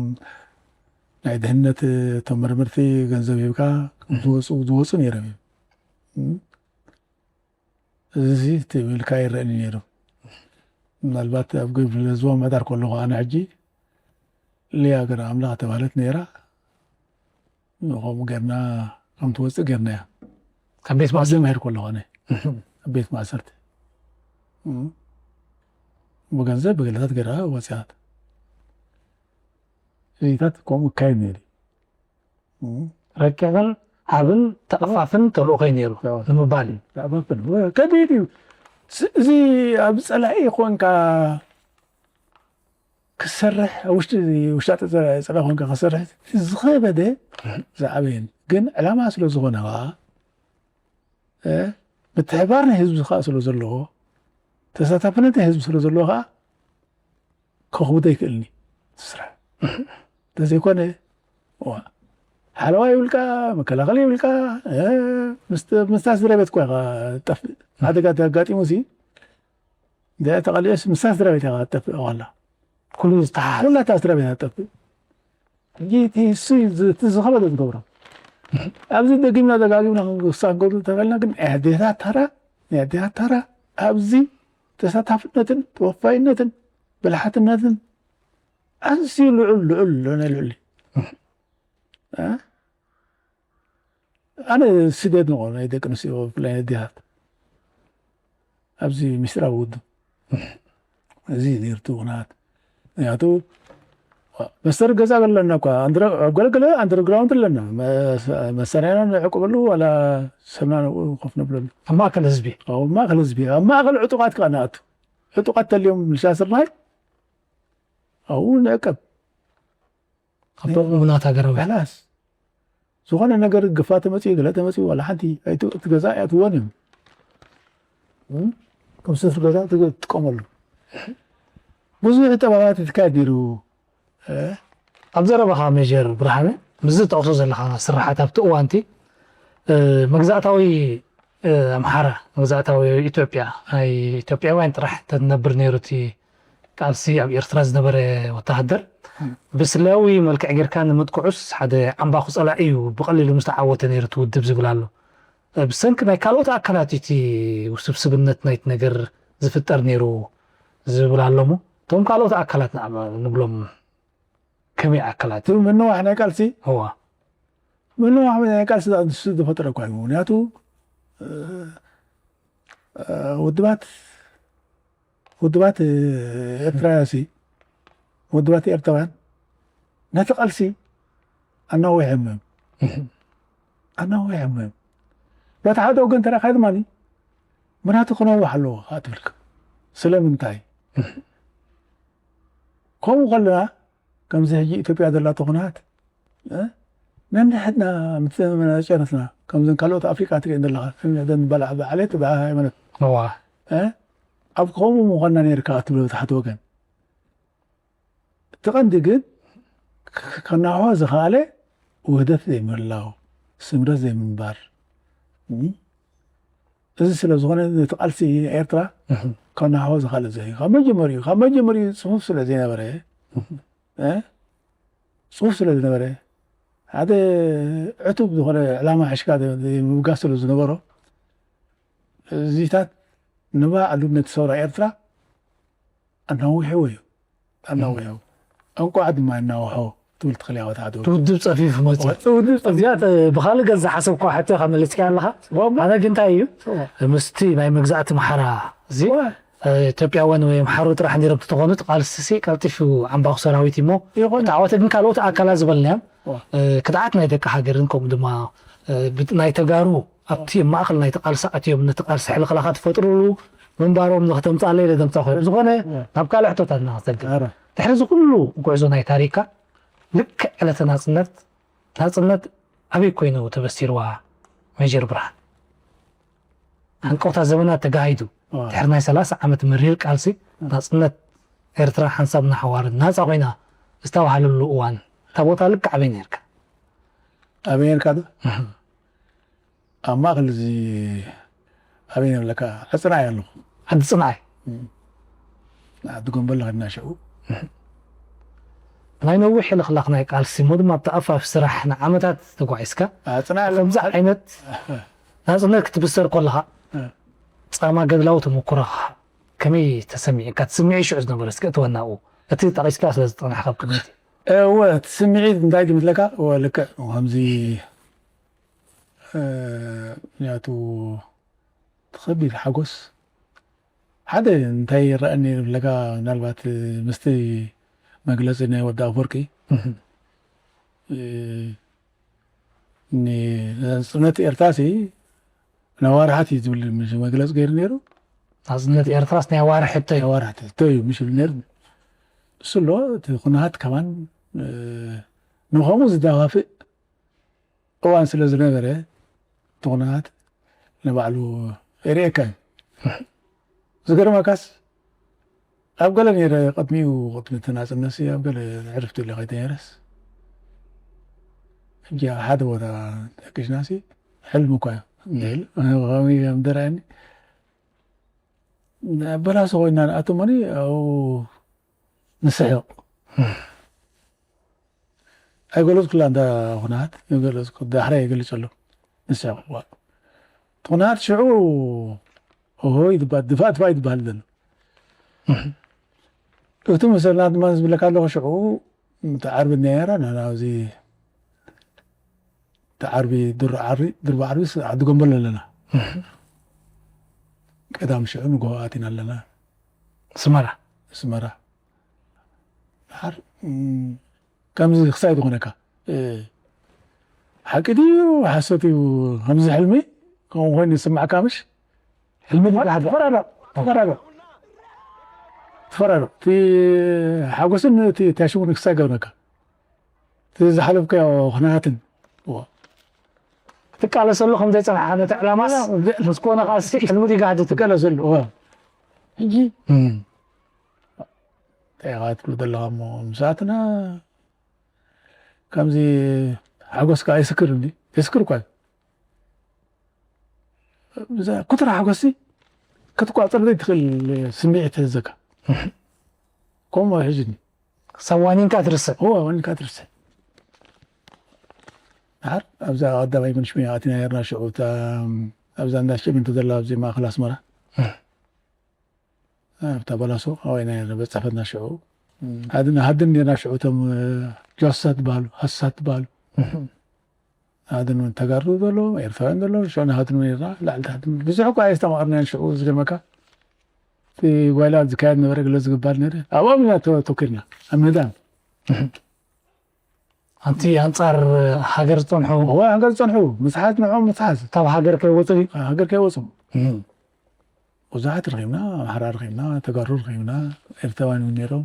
ናይ ድህነት እቶም መርምርቲ ገንዘብ ሂብካ ዝወፁ ዝወፁ ነይሮም እዮም። እዚ ትብልካ ይረእኒ ነይሩ። ምናልባት ኣብ ግብሪ ለዝቦ ምዕዳር ከለኹ ኣነ ሕጂ ልያ ገረ ኣምላኽ ተባህለት ነይራ። ከምኡ ጌርና ከም ትወፅእ ጌርናያ። ካብ ቤት ማእሰርቲ ጀምሄር ከለኹ ኣነ ኣብ ቤት ማእሰርቲ ብገንዘብ ብገለታት ገራ ወፅያት። እዚታት ከምኡ ይካየድ ነይሩ። ረቂቕን ዓብን ተቐፋፍን ተልእኾ እዩ ነይሩ ንምባል እዩ። ተቐፋፍን ከቢድ እዩ። እዚ ኣብ ፀላኢ ኮንካ ክሰርሕ ውሽጢ ውሽጣ ፀላኢ ኮንካ ክሰርሕ ዝኸበደ ዝዓበየን ግን ዕላማ ስለ ዝኾነ ከዓ ምትሕባር ናይ ህዝቢ ከዓ ስለ ዘለዎ ተሳታፍነት ናይ ህዝቢ ስለ ዘለዎ ከዓ ከኽብዶ ይክእልኒ ስራሕ እንተዘይኮነ ሓለዋ ይብልካ መከላኸሊ ይብልካ ምስታ ስድራ ቤት እኳ ጠፍእ ሓደጋ ተጋጢሙ ሲ ተቐሊዑስ ምስታ ስድራ ቤት ኢኻ ጠፍእ ዋላ ኩሉ ዝተሓሓዝ ኩላታ ስድራ ቤት ጠፍእ ሕጂ እቲ ዝኸበደ ዝገብሮ ኣብዚ ደጊምና ደጋጊምና ክንሳገዱ ተበልና ግን ኣዴታት ተራ ናይ ኣዴታት ተራ ኣብዚ ተሳታፍነትን ተወፋይነትን ብልሓትነትን ኣዝዩ ልዑል ልዑል ናይ ልዑል ኣነ ስደት ንቆ ናይ ደቂ ኣንስትዮ ብፍላይ ኣዴታት ኣብዚ ምስጢራዊ ውድብ እዚ ነይርቱ ኩናት ምክንያቱ መስተር ገዛ ኣለና እኳ ኣብ ገለገለ ኣንደርግራውንድ ኣለና መሳርያና ንዕቁበሉ ዋላ ሰብና ንኡ ኮፍ ነብለሉ ኣብ ማእከል ህዝቢ ኣብ ማእከል ህዝቢ ኣብ ማእከል ዕጡቃት ከዓ ንኣቱ ዕጡቃት ተልዮም ምልሻ ስርናይ ኣብኡ ንዕቀብ ካብቶም እሙናት ሃገራውያን ላስ ዝኾነ ነገር ግፋ ተመፅኡ ገለ ተመፅኡ ዋላ ሓንቲ እቲ ገዛ ኣይኣትዎን እዮም ከም ሰፍ ገዛ ትጥቀመሉ ብዙሕ ጠባባት ይትካየድ ነይሩ ኣብ ዘረባኻ ሜጀር ብርሃነ ምስ ዝጠቕሶ ዘለኻ ስራሓት ኣብቲ እዋንቲ መግዛእታዊ ኣምሓራ መግዛእታዊ ኢትዮጵያ ናይ ኢትዮጵያውያን ጥራሕ ተትነብር ነይሩ እቲ ቃልሲ ኣብ ኤርትራ ዝነበረ ወተሃደር ብስለያዊ መልክዕ ጌርካ ንምጥቅዑስ ሓደ ዓምባኹ ጸላኢ እዩ ብቐሊሉ ምስ ተዓወተ ነይሩ እቲ ውድብ ዝብል ኣሎ። ብሰንኪ ናይ ካልኦት ኣካላት እቲ ውስብስብነት ናይቲ ነገር ዝፍጠር ነይሩ ዝብል ኣሎ እሞ እቶም ካልኦት ኣካላት ንብሎም ከመይ ኣካላት? እቲ ምንዋሕ ናይ ቃልሲ እዋ ምንዋሕ ናይ ቃልሲ ዝፈጠረ እኳ እዩ ምክንያቱ ውድባት ውድባት ኤርትራውያንሲ ውድባት ኤርትራውያን ነቲ ቃልሲ ኣናዊሖም እዮም ኣናዊሖም እዮም። በቲ ሓደ ወገን ተረኻ ድማ ምናቱ ክነውሕ ኣለዎ ትብልካ። ስለምንታይ? ከምኡ ከለና ከምዚ ሕጂ ኢትዮጵያ ዘላቶ ኩነታት ነንሕድና ምስ መጨረትና ከምዘን ካልኦት ኣፍሪቃ ትሪእን ዘለኻ ነንሕደን በላዕ ብዓሌት ብሃይማኖት እዋ ኣብ ከምኡ ምዃንና ነርካ ትብሎ ብታሕቲ ወገን እቲ ቀንዲ ግን ከናሖ ዝኸኣለ ውህደት ዘይምህላው ስምረት ዘይምንባር እዚ ስለ ዝኾነ ነቲ ቃልሲ ኤርትራ ከናሖ ዝኸኣለ ዘይ ካብ መጀመሪኡ ካብ መጀመሪኡ ፅፉፍ ስለ ዘይነበረ ፅፉፍ ስለ ዝነበረ ሓደ ዕቱብ ዝኾነ ዕላማ ሕሽካ ምብጋስ ስለ ዝነበሮ እዚታት ንባዕሉ ነቲ ሰውራ ኤርትራ ኣናዊሕዎ እዩ ኣናዊሑ እንቋዕ ድማ ኣናውሖ ትብል ትኽእል ያወት ሓደ እቲ ውድብ ፀፊፉ መፅእ ውድብ እዚኣ ብካልእ ገዝ ዝሓሰብኳ ሕቶ ኢኻ መሊስካ ኣለኻ ሓደ ግን እንታይ እዩ ምስቲ ናይ መግዛእቲ ምሓራ እዚ ኢትዮጵያውያን ወይ ኣምሓሩ ጥራሕ ነይሮም ተተኾኑ እቲ ቃልሲ ሲ ቀልጢፉ ዓምባኹ ሰራዊት እሞ ይኾን። እቲ ዓወተ ግን ካልኦት ኣካላት ዝበልናዮም ዋ። እ፣ ክትዓት ናይ ደቂ ሃገርን ከምኡ ድማ እ፣ ብት- ናይ ተጋሩ ኣብቲ ማእኸል ናይቲ ቃልሲ ኣትዮም ነቲ ቃልሲ ሕልኽላኻ ትፈጥሩሉ ምንባሮም ንክተምፃለ ኢለ ዘምፃ ኮይኑ ዝኾነ ናብ ካልእ ሕቶታት እናክሰግር ኣረ። ድሕሪ እዚ ኩሉ ጉዕዞ ናይ ታሪካ ልክዕ ዕለተ ናፅነት ናፅነት ኣበይ ኮይኑ ተበሲርዋ ሜጀር ብርሃን ሃንቀውታ ዘመናት ተጋሂዱ ድሕሪ ናይ ሰላሳ ዓመት መሪር ቃልሲ ናፅነት ኤርትራ ሓንሳብ ናሓዋርን ናፃ ኮይና ዝተባሃለሉ እዋን እታ ቦታ ልክዕ ኣበይ ነርካ ኣበይ ነርካ ዶ ኣብ ማእከል እዚ ኣበይ ነብለካ ዕፅና እየ ኣለኹ ዓዲ ፅንዓይ ዓዲ ጎንበላ ከድና ሽዑ ናይ ነዊሕ ሕልኽላኽ ናይ ቃልሲ እሞ ድማ ብተኣፋፊ ስራሕ ንዓመታት ተጓዒዝካ ኣፅና ከምዚ ዓይነት ናፅነት ክትብሰር ከለኻ ፃማ ገድላዊ ተመኩሮኻ ከመይ ተሰሚዕካ ትስምዒ ሽዑ ዝነበረ እስከ እተወናኡ እቲ ጠቂስካ ስለ ዝጠናሕካ ኣብ ቅድሚት እወ እቲ ስምዒት እንታይ ዝመስለካ እወ ልክዕ ከምዚ ምክንያቱ እቲ ከቢድ ሓጎስ ሓደ እንታይ ይረኣኒ ይብለካ ምናልባት ምስቲ መግለፂ ናይ ወዲ ኣፈወርቂ ንፅነት ኤርትራ ሲ ናይ ዋርሓት እዩ ዝብል መግለፂ ገይሩ ነይሩ ናፅነት ኤርትራስ ናይ ዋርሒ ሕቶ እዩ ዋርሓት ሕቶ እዩ ምሽ ነይሩ እሱ ኣሎ እቲ ኩነታት ከማን ንኸምኡ ዝደፋፍእ እዋን ስለ ዝነበረ እቲ ኩነታት ንባዕሉ የርእየካ እዩ ዝገርመካስ ኣብ ገለ ነይረ ቅድሚኡ ቅድሚ እቲ ናፅነት ኣብ ገለ ዕርፍቲ ኢለ ከይተ ነይረስ ሕጂ ኣብ ሓደ ቦታ ተቂሽናሲ ሕልሚ እኳ እዩ ንብል ከምኡ እዮም ደራኒ በላሶ ኮይና ንኣቶሞኒ ኣብኡ ንስሕቕ ኣይገለፅኩላ እንዳ ኩናት ገለፅኩ ዳሕራይ ይገልፅ ኣሎ ንስሕቕ ኩናት ሽዑ ሆይ ድፋእ ድፋእ ይትበሃል ዘሎ እቲ መሰልና ድማ ዝብለካ ኣለኹ ሽዑ እቲ ዓርቢ ነይራ ናብዚ እቲ ዓርቢ ድሮ ዓርቢ ድርቢ ዓርቢ ዓዲ ጎንበል ኣለና ቀዳም ሽዑ ንጎሆ ኣቲና ኣለና ስመራ ስመራ ድሓር ከምዚ ክሳይ ዝኾነካ ሓቂ ድዩ ሓሶት እዩ ከምዚ ሕልሚ ከምኡ ኮይኑ ይስማዕካ ምሽ ሕልሚ ድጋሓ ተፈራረቕ ተፈራረቕ ተፈራረቕ እቲ ሓጎስን እቲ ታሽሙን ክሳይ ገብረካ እቲ ዝሓለፍካዮ ኩነታትን ትቃለሰሉ ከም ዘይፀንሓ ነቲ ዕላማስ ምስ ኮነ ካልሲ ሕልሚ ድጋሓ ትቃለሰሉ ሕጂ እንታይ ኢኻ ትብሉ ዘለኻ እሞ ምስኣትና ከምዚ ሓጎስካ የስክር እንዲ የስክር እኳ ኩትራ ሓጎሲ ክትቋፀር ዘይትኽእል ስምዒት ተዘካ ከምኡ ሕጂ ክሳብ ዋኒንካ ትርስዕ እዋ ዋኒንካ ትርስዕ ድሓር ኣብዛ ቀዳማይ መንሽሚያ ኣቲና ነርና ሽዑ ኣብዛ እንዳ ሽሚንቶ ዘላ ኣብዚ ማእኸል ኣስመራ ኣብታ በላሶ ኣባይና ነርና በፃፈትና ሽዑ ሃድን ሃድን ነርና ሽዑ እቶም ጆሳ ትበሃሉ ሃሳ ትበሃሉ ናድን ተጋሩ ዘሎ ኤርትራውያን ዘሎ ሽዑ ናሃትን ነርና ላዕሊ ታሕቲ ብዙሕ እኳ ኣየስተማቕርናን ሽዑ ዝገርመካ እቲ ጓይላ ዝካየድ ነበረ ገለ ዝግባል ነረ ኣብኦም ኢና ተወኪልና ኣብ ምህዳን ኣንቲ ኣንጻር ሃገር ዝጸንሑ እዋ ሃገር ዝጸንሑ ምጽሓት ንዕኦም ምጽሓት ካብ ሃገር ከይወጹ እዩ ሃገር ከይወጹ ብዙሓት ረኺብና ኣምሓራ ረኺብና ተጋሩ ረኺብና ኤርትራውያን እውን ነይሮም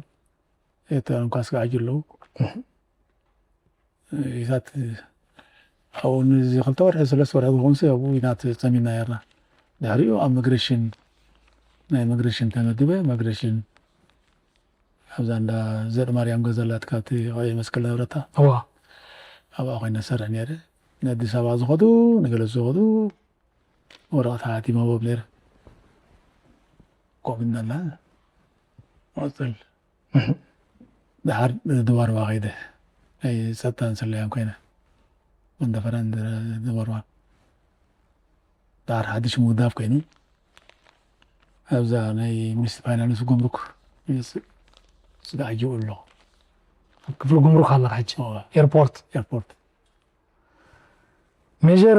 ኤርትራውያን እኳ ስጋዕ ኣለዉ ኢሳት ኣብኡ ንዚ ክልተ ወርሒ ሰለስተ ወርሒ ዝኸውን ሰብ ኣብኡ ኢና ተጸሚና ነርና ድሕሪኡ ኣብ መግረሽን ናይ መግረሽን ተመዲበ መግረሽን ኣብዛ እንዳ ዘር ማርያም ገዛ ኣላትካ እቲ ቀይሕ መስቀል ዝነበረታ እዋ ኣብኣ ኮይነ ዝሰርሕ ነይረ ንኣዲስ ኣበባ ዝኸዱ ንገለ ዝኸዱ ወረቐት ሓቲመ ቦብ ነይረ ኮቪድ እንዳላ መፅል ድሓር ድዋርባ ከይደ ናይ ፀጥታን ስለያን ኮይነ መንደፈራን ድዋርባ ድሓር ሓድሽ ምውዳብ ኮይኑ ኣብዛ ናይ ሚኒስትሪ ፋይናንስ ጉምሩክ ስጋዕ ጅኡ ኣሎ ክፍሊ ጉምሩክ ኣለካ ሕጂ እዋ። ኤርፖርት ኤርፖርት ሜጀር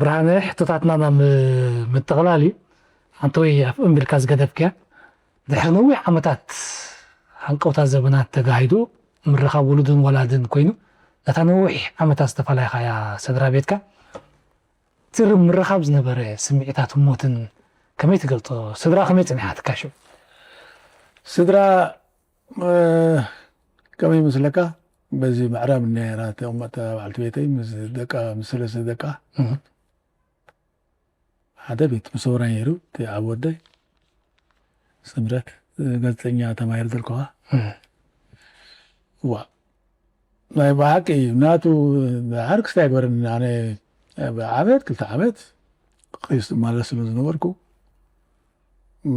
ብርሃነ ሕቶታትና ናብ ምጥቕላል እዩ ሓንቲ ወይ ኣፍ እምቢልካ ዝገደፍክያ ድሕሪ ነዊሕ ዓመታት ሃንቀውታ ዘበናት ተጋሂዱ ምርኻብ ውሉድን ወላድን ኮይኑ ነታ ነዊሕ ዓመታት ዝተፈላይኻያ ስድራ ቤትካ ትርብ ምርኻብ ዝነበረ ስምዒታት ህሞትን ከመይ ትገልጾ ስድራ ከመይ ጸኒሓትካ ሽዑ ስድራ ከመይ ይመስለካ በዚ ምዕራብ ነራ ተቐመጠ በዓልቲ ቤተይ ምስ ደቃ ምስ ሰለስተ ደቃ ሓደ ቤት ምሰውራ ነይሩ እቲ ዓብ ወደይ ስምረት ጋዜጠኛ ተማሂር ዘልከዋ ዋ ናይ ብሓቂ እዩ ናቱ ብሓር ክስታይ ኣይግበረኒ ኣነ ዓመት ክልተ ዓመት ቂስ ማለት ስለ ዝነበርኩ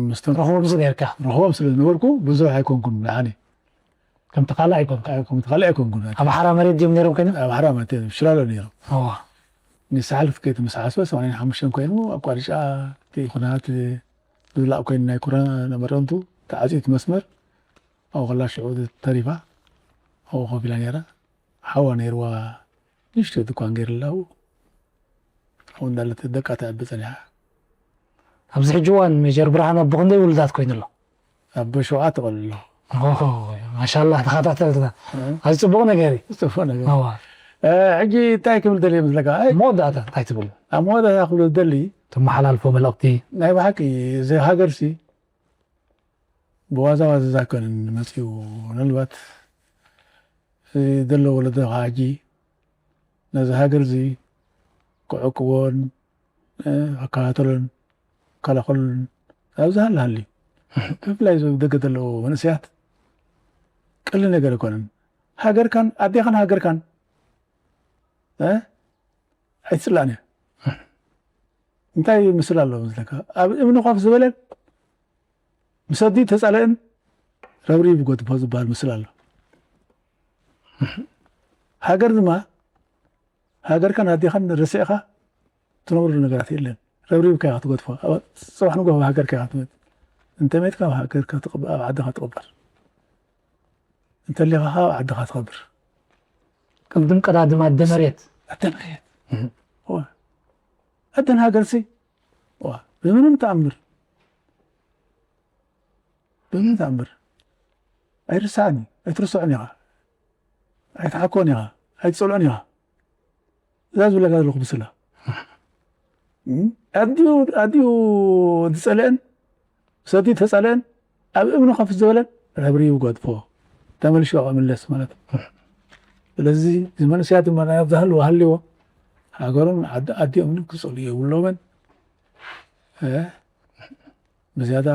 ምስቶም ረኽቦም ዝነርካ ረኽቦም ስለ ዝነበርኩ ብዙሕ ኣይኮንኩን ንዓኒ ከምቲ ካልእ ኣይኮንካ ከምቲ ካልእ ኣይኮንኩን ኣብ ሓራ መሬት ድዮም ነይሮም ኮይኖም ኣብ ሓራ ማለት ሽላሎ ነይሮም እዋ ንሳሕል ክትከይት ምስ ዓስበ ሰማንያን ሓሙሽተን ኮይኑ ኣቋርጫ እቲ ኩናት ዝብላዕ ኮይኑ ናይ ኩረ ነበረንቱ ተዓፂት መስመር ኣብኡ ከላ ሽዑ ተሪፋ ኣብኡ ኮፍ ኢላ ነይራ ሓዋ ነይርዋ ንእሽቶ ድኳን ገይርላ ኣብኡ ኣብኡ እንዳለት ደቃ ተዕቢ ፀኒሓ ኣብዚ ሕጂ እዋን ሜጀር ብርሃን ኣቦ ክንደይ ውሉዳት ኮይኑ ኣሎ ኣቦ ሸውዓተ ቆልዑ ኣለዉ ማሻላ ተኸታተልትና ኣዚ ፅቡቅ ነገር እዩ ፅቡቅ ነገር እዋ ሕጂ እንታይ ክብል ደልየ ምስለካ መወዳእታ እንታይ ትብል ኣብ መወዳእታ ክብል ደሊ ተመሓላልፎ መልእክቲ ናይ ብሓቂ እዚ ሃገርሲ ብዋዛ ዋዛ ዛከንን መፅኡ ምናልባት ዘሎ ወለዶ ከዓ ሕጂ ነዚ ሃገር እዚ ክዕቅቦን ክከታተሎን ክከላኸሉን ኣብዚ ሃለ ሃልዩ ብፍላይ እዚ ደገ ዘለዉ መንእሰያት ቀሊ ነገር ኣይኮነን ሃገርካን ኣዴኻን ሃገርካን ኣይትፅላእን እያ እንታይ ምስል ኣሎ መስለካ ኣብ እምኒ ኮፍ ዝበለን ምስ ኣዲኡ ተፃለአን ረብሪቡ ጎድፎ ዝበሃል ምስል ኣሎ ሃገር ድማ ሃገርካን ኣዴኻን ረሲዕኻ ትነብሩ ነገራት የለን ረብሪብካ ኢኻ ትገድፎ ጽባሕ ንጎ ሃገርካ ኢኻ ትመት እንተ ሜትካ ኣብ ሃገርካ ኣብ ዓድኻ ትቕበር እንተሊኻ ኣብ ዓድኻ ትኸብር ቅድም ቀዳድም ኣደ መሬት ኣደ መሬት ኣደን ሃገርሲ ብምንም ተኣምር ብምንም ተኣምር ኣይርሳዕን እዩ ኣይትርስዖን ኢኻ ኣይትሓኮን ኢኻ ኣይትፀልዖን ኢኻ እዛ ዝብለካ ዘለኹ ብስላ ኣዲኡ ኣዲኡ ዝፀልአን ሰዲ ተፀልአን ኣብ እምኒ ከፍ ዝበለን ረብሪቡ ገድፎ ተመልሾ ምለስ ማለት ስለዚ እዚ መንእሰያት ድማ ናይ ኣብዝሃለዎ ሃልዎ ሃገሮም ኣዲኦምን ክፀልኡ የብሎምን ብዝያዳ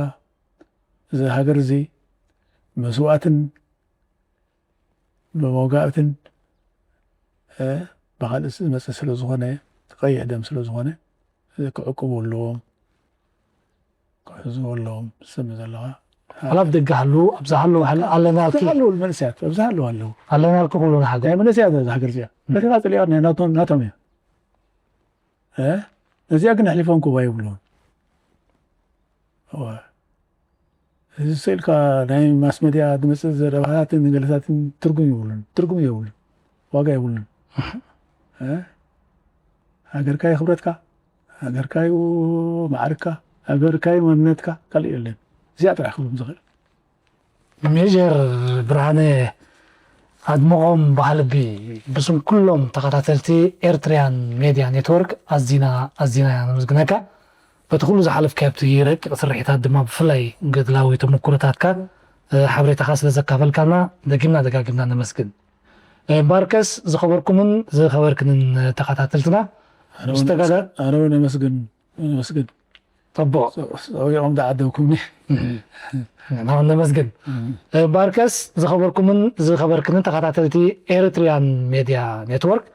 እዚ ሃገር እዚ መስዋእትን ብመውጋእትን ብኻልእ ዝመፅእ ስለ ዝኾነ ቀይሕ ደም ስለ ዝኾነ ክዕቅቡ ኣለዎም ክሕዝዎ ኣለዎም ስሚ ዘለኻ ሓላፍ ደገ ሃሉ ኣብዛ ሃሉ ኣለናልኪ ኣለዉ መንእሰያት ኣብዛ ኣለዉ ኣለዉ ኣለናልኪ ኩሉ ንሓገ ናይ መንእሰያት እዛ ሃገር እዚኣ በቲኻ ፅሊኣ ናቶም እያ እዚኣ ግን ኣሕሊፎም ክባ የብሉን እዚ ስእልካ ናይ ማስ መድያ ዝመፅእ ዘረባታትን ገለታትን ትርጉም የብሉን ትርጉም የብሉን ዋጋ የብሉን ሃገርካ እዩ ክብረትካ፣ ሃገርካ እዩ ማዕርካ፣ ሃገርካ እዩ መንነትካ፣ ካልእ የለን። እዚኣ ጥራሕ ክብሎም ዝኽእል። ሜጀር ብርሃነ ኣድመቖም ባህልቢ፣ ብስም ኩሎም ተኸታተልቲ ኤርትርያን ሜድያ ኔትወርክ ኣዚና ኣዚና ኢና ነመስግነካ። በቲ ኩሉ ዝሓለፍካዮ ኣብቲ ረቂቕ ስርሒታት ድማ ብፍላይ ገድላዊ ተመኩሮታትካ፣ እ፣ ሓበሬታኻ ስለ ዘካፈልካና ደጊምና ደጋጊምና ነመስግን። እ፣ ባርከስ ዝኸበርኩምን ዝኸበርክንን ተኸታተልትና፣ ኣረ ምስ እውን ተጋዳ- ኣረ እውን ነመስግን፣ ነመስግን። ጠቦ። ጸ-፣ ጸዊዖም ዝዓደብኩምኒ። ንሕና እውን ነመስግን። እ፣ ባርከስ ዝኸበርኩምን ዝኸበርክንን ተኸታተልቲ ኤርትርያን ሜድያ ኔትወርክ፣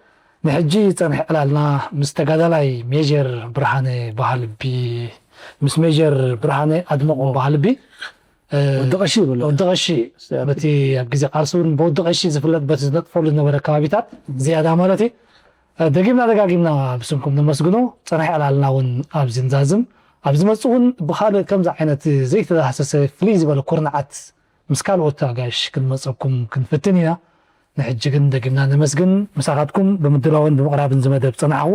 ንሕጂ ዝጸንሐ ዕላልና ምስ ተጋዳላይ ሜጀር ብርሃነ ባህልቢ፣ ምስ ሜጀር ብርሃነ ኣድመቖ ባህልቢ፣ እ፣ ወዲ ቀሺ ይብሎ። ወዲ ቀሺ፣ ሰያብ። በቲ ኣብ ግዜ ቃልሲ እውን ብወዲ ቀሺ ዝፍለጥ፣ በቲ ዝነጥፈሉ ዝነበረ ከባቢታት ዝያዳ ማለት እዩ። እ፣ ደጊምና ደጋጊምና ብስምኩም ነመስግኖ። ጸናሒ ዕላልና እውን ኣብዚ ንዛዝም። ኣብ ዝመጽእ እውን ብኻልእ ከምዚ ዓይነት ዘይተዳህሰሰ ፍልይ ዝበለ ኩርናዓት ምስ ካልኦት ኣጋይሽ ክንመጸኩም ክንፍትን ኢና። ንሕጂ ግን ደጊምና ነመስግን። ምሳኻትኩም ብምድላውን ብምቕራብን ዝመደብ ጸናሕኹ።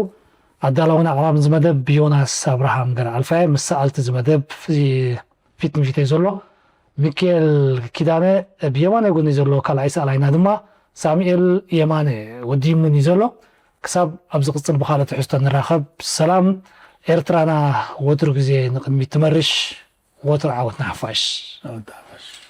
ኣዳላውን ኣቕራብን ዝመደብ ብዮናስ ኣብርሃም ገረ ኣልፋየ፣ ምስ ሰኣልቲ ዝመደብ ፊት ንፊተይ ዘሎ ሚካኤል ኪዳነ፣ ብየማናይ ጎኒ ዘሎ ካልኣይ ሰኣላይና ድማ ሳሙኤል የማነ ወዲ ይሙን እዩ ዘሎ። ክሳብ ኣብ ዝቕጽል ብኻልእ ትሕዝቶ ንራኸብ። ሰላም ኤርትራና፣ ወትሩ ግዜ ንቕድሚት ትመርሽ፣ ወትሩ ዓወት ንሓፋሽ። ዓወት ንሓፋሽ።